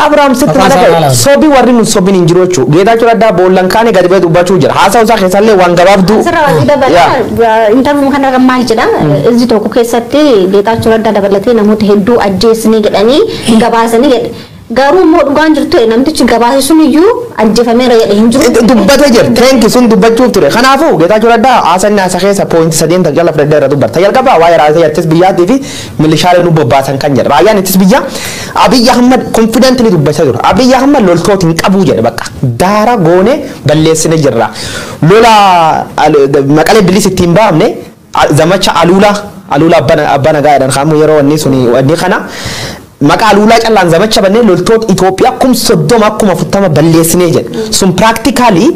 Abrahaam sitti Maqaan mana isaa ga'e maal? Sobii warri nun sobin hin jiru jechuudha. Geetaachoo Raddaa boollan kaane gadi ba'ee dubbachuu jira. Haasaa isaa keessallee waan gabaabduu. Asirra waan dabala interview kanarra maal jedha, izi tokko keessatti Geetaachoo Raddaa dabalatee namoota hedduu ajjeesanii jedhanii gabaasanii jedhe. Garuu immoo dhugaan jirtu namtichi gabaase sun iyyuu ajjeefameera jedhe hin jiru. Dubbatee jira. Teenki sun dubbachuuf ture. Kanaafuu Geetaachoo Raddaa haasaa inni haasa keessa point sadeen tan jala fudhadhee irra dubbata. Jalqabaa waa'ee raayyaa ittis biyyaatii fi milishaalee nu bobbaasan kan jedha. Raayyaan ittis biyyaa Abiyyi Ahmad confidently dubbachaa jiru. Abiyyi Ahmad loltoota hin qabuu jedhe, bakka. Daara goone balleessine jirra. Lola Maqalee bilis ittiin baafne zamacha Aluulaa Abbaa Nagaa jedhan kaamu yeroo wanni suni wanni kana maqaa Aluulaa callaan zamacha bannee loltoota Itoophiyaa 30,000 40,000 balleessinee jedhe. Sun practically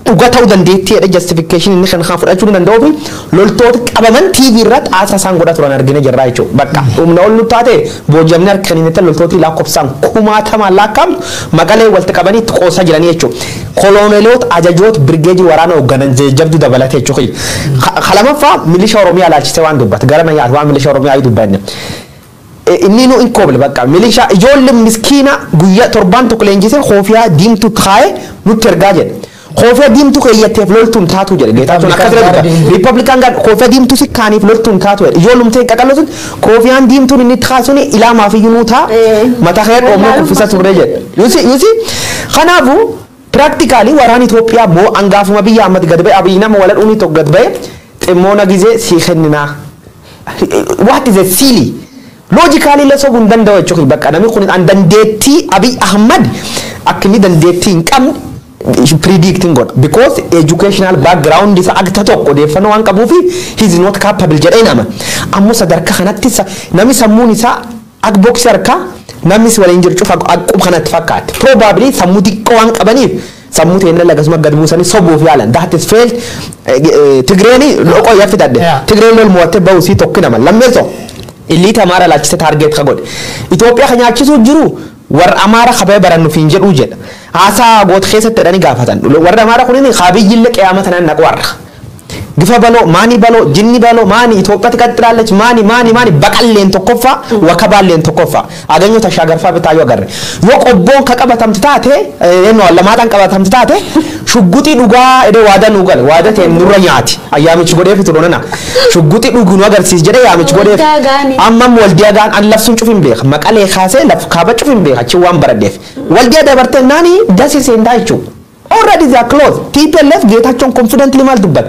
dhuga ta'uu dandeettii jedhe, justification inni kan fudhachuu ni danda'uu fi loltoota qabaman TV irratti haasaa isaan godhaa turan argine jirra jechuudha. Bakka humna ol nu taate boojamni harka kennite loltooti lakkoofsaan kumaatamaan lakkaa'amtu Maqalee walitti qabanii itti qoosaa jiranii jechuudha. Kolooneloota ajajoota birgeejii waraana hoogganan jabduu dabalatee jechuudha. Kalamaffaa milishaa Oromiyaa ilaalchisee waan dubbate gara na yaadu waan milishaa Oromiyaa dubbanne. Inni nu hin koble, bakka milishaa ijoollee miskiina guyyaa torbaan tokko leenjisee koofiyaa diimtuu kaa'ee nutti ergaa jedhe. Koofiyaa diimtuu keeyyatteef loltuun taatu jedhe Geetaachoon akkas jedhe dubbata. Republican Guard koofiyaa diimtuu si kaaniif loltuun taatu jedhe. Ijoollumtee qaqalloo sun koofiyaan diimtuun inni kaasuun ilaamaaf iyyuu nuu ta'a. Mataa kee dhoomuu kuffisa turre jedhe. Yusi kanaafuu practically waraan Itoophiyaa moo hangaafuma biyya Ahmad gad ba'e, Abiyyi nama wala dhuunii tokko gad ba'e ximmoona gizee sii kenninaa. What is a silly? Logically illee sobuu hin danda'u jechuudha. Bakka namni kun an dandeettii Abiy Ahmad akka inni dandeettii hin qabne predicting godha. Because educational background isa agta tokko odeeffannoo waan qabuufi he is not capable jedhee nama. Ammoo sadarkaa kanatti namni sammuun isaa akka boksii harkaa namni si waliin jiru cufa akkuma kanatti fakkaate. Probably sammuu xiqqoo waan qabaniif sammuu ta'e akkasuma gad buusanii sobuuf yaalan. That is failed. Tigreeni loqoo yaa fidadhe. Tigreen lol mo'attee bahuu sii tokko nama. Lammeessoo illiita Amaara laachise target ka godhe. Itoophiyaa kan nyaachisuu jiru warra Amaara kabee barannuuf hin jedhuu jedha. Haasaa goota keessatti jedhanii gaafatan. Warra Amaara kunin Abiyyillee qiyaama tanaan naqu warra. Gifa baloo, maani baloo, jinni baloo, maani Itoophiyaatti qaxxiraallach, maani, maani, maani, baqalleen tokkoffaa, wakabaalleen tokkoffaa. Aganyoo tashaagarfaa bitaayyoo agarre. Yoo qobboon ka qabatamtu taate, eenyu lamaadhaan qabatamtu taate, Shugguxii dhugaa edee waadaa nu gale, waadaa ta'e nurra nyaati. Ayyaamichi godheef turoonana. Shugguxii dhuguu nu agarsiis jedhee yaamichi godheef. Amma Waldiyaa gaan an lafsuun cufin beeka. Maqalee kaasee laf kaaba cufin beeka achi waan baradheef. Waldiyaa dabartee naani Dasii seentaa jechuudha. Already they are close. TPLF Geetachoon confidently maal dubbate?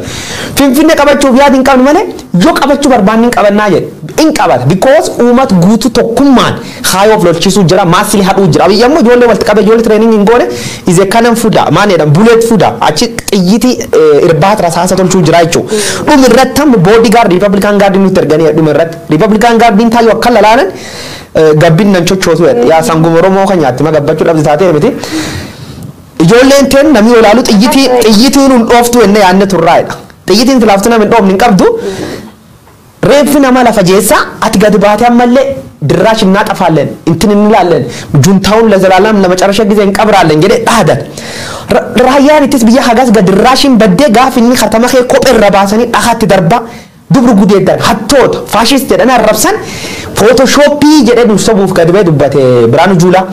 Finfinnee qabachuuf yaada hin qabnu malee yoo qabachuu barbaanne hin qabannaa jedhe. Hin qabata. Because uummata guutuu tokkummaan haayoof lolchiisuu jira, maasili hadhuu jira. Abiyyi ammoo ijoollee walitti qabee ijoollee training hin goone is a cannon fodder maal jedhama, bullet fodder, achi xiyyitii irbaata rasaasa tolchuu jira jechuudha. Dhuma irratti amma bodyguard Republican Guard nutti erganii, dhuma irratti Republican Guardiin taayoo akka lalaalan gabbin nan chochoosu yaa sanguma Oromoo kan nyaatti ma gabbachuu dhabde taatee miti. Ijoolleen teen namni olaalu xiyyitii xiyyitiin hun dhooftu jennee yaadne turraa'edha. Xiyyitiin tilaaftuu namni hin dhoofne hin qabdu. Reeffi nama lafa jeessa ati gadi baatee ammallee ድራሽ እናጠፋለን እንትን እንላለን ጁንታውን ለዘላለም ለመጨረሻ ጊዜ እንቀብራለን jedhe dhaadan. Raayyaan ittis biyya hagas gad dirraashin baddee gaaf inni katama kee kophee irra baasanii dhakaatti darbaa dubru gudeeddan hattoota faashist jedhanii arrabsan, Photoshop jedhee nu sobuuf gadi ba'ee dubbate Biraanuu Juulaa.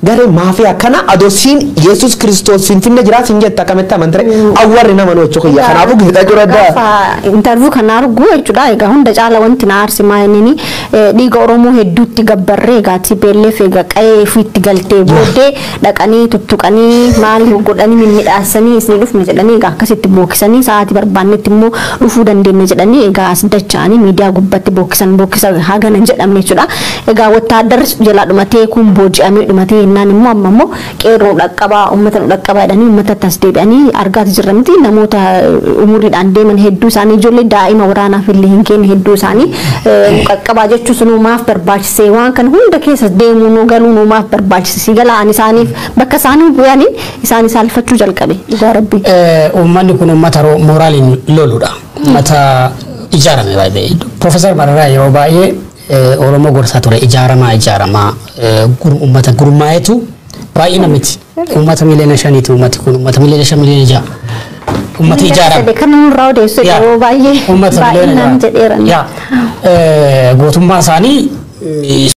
Garee maafiyaa kana adoosiin Yesuus Kiristoos Finfinne jiraas hin jette akkamitti amantare awwarri nama nu jechuu kiyya, kanaafuu Geetaachoo Raddaa. Gaafa interview kana argu jechuudha. Egaa hunda caala wanti na aarsi maa inni dhiiga Oromoo hedduutti gabbarree, egaa TPLF egaa qa'ee ofiitti galtee booddee dhaqanii tuttuqanii maal godhanii mimmiidhaasanii isin dhufne jedhanii, egaa akkasitti bookkisanii sa'aatii barbaannetti immoo dhufuu dandeenya jedhanii, egaa as dacha'anii miidiyaa gubbatti bookkisan bookkisa hagana hin jedhamne jechuudha. Egaa wattaaddarri jalaa dhumatee, kun booji'amee dhumatee jennaan immoo amma immoo qeerroo dhaqqabaa, uummata nu dhaqqabaa jedhanii uummatatti as deebi'anii argaati jirra miti? Namoota umuriidhaan deeman hedduu isaanii, ijoollee daa'ima waraanaaf illee hin kenne hedduu isaanii nu qaqqabaa jechuun sunuu maaf barbaachisee? Waan kana hunda keessa deemuu nu galuu nu maaf barbaachise? Si galaan isaaniif bakka isaanii bu'anii isaanii saalfachuu jalqabe, dhugaa rabbii. Uummanni kun uummata mooraaliin loludha. Uummata ijaarame baay'ee. Profeesar Mararaa yeroo baay'ee Oromoo gorsaa ture, ijaaramaa ijaaramaa, uummata gurmaa'etu baay'ina miti. Uummata 5 miliyooniiti uummati kun, uummata 5 miliyoona, 6 miliyoona. Uummata ijaarame. Kan nurraa odeessu yeroo baay'ee Uummata baay'inaan miliyoona jedheera. Yaa gootummaa isaanii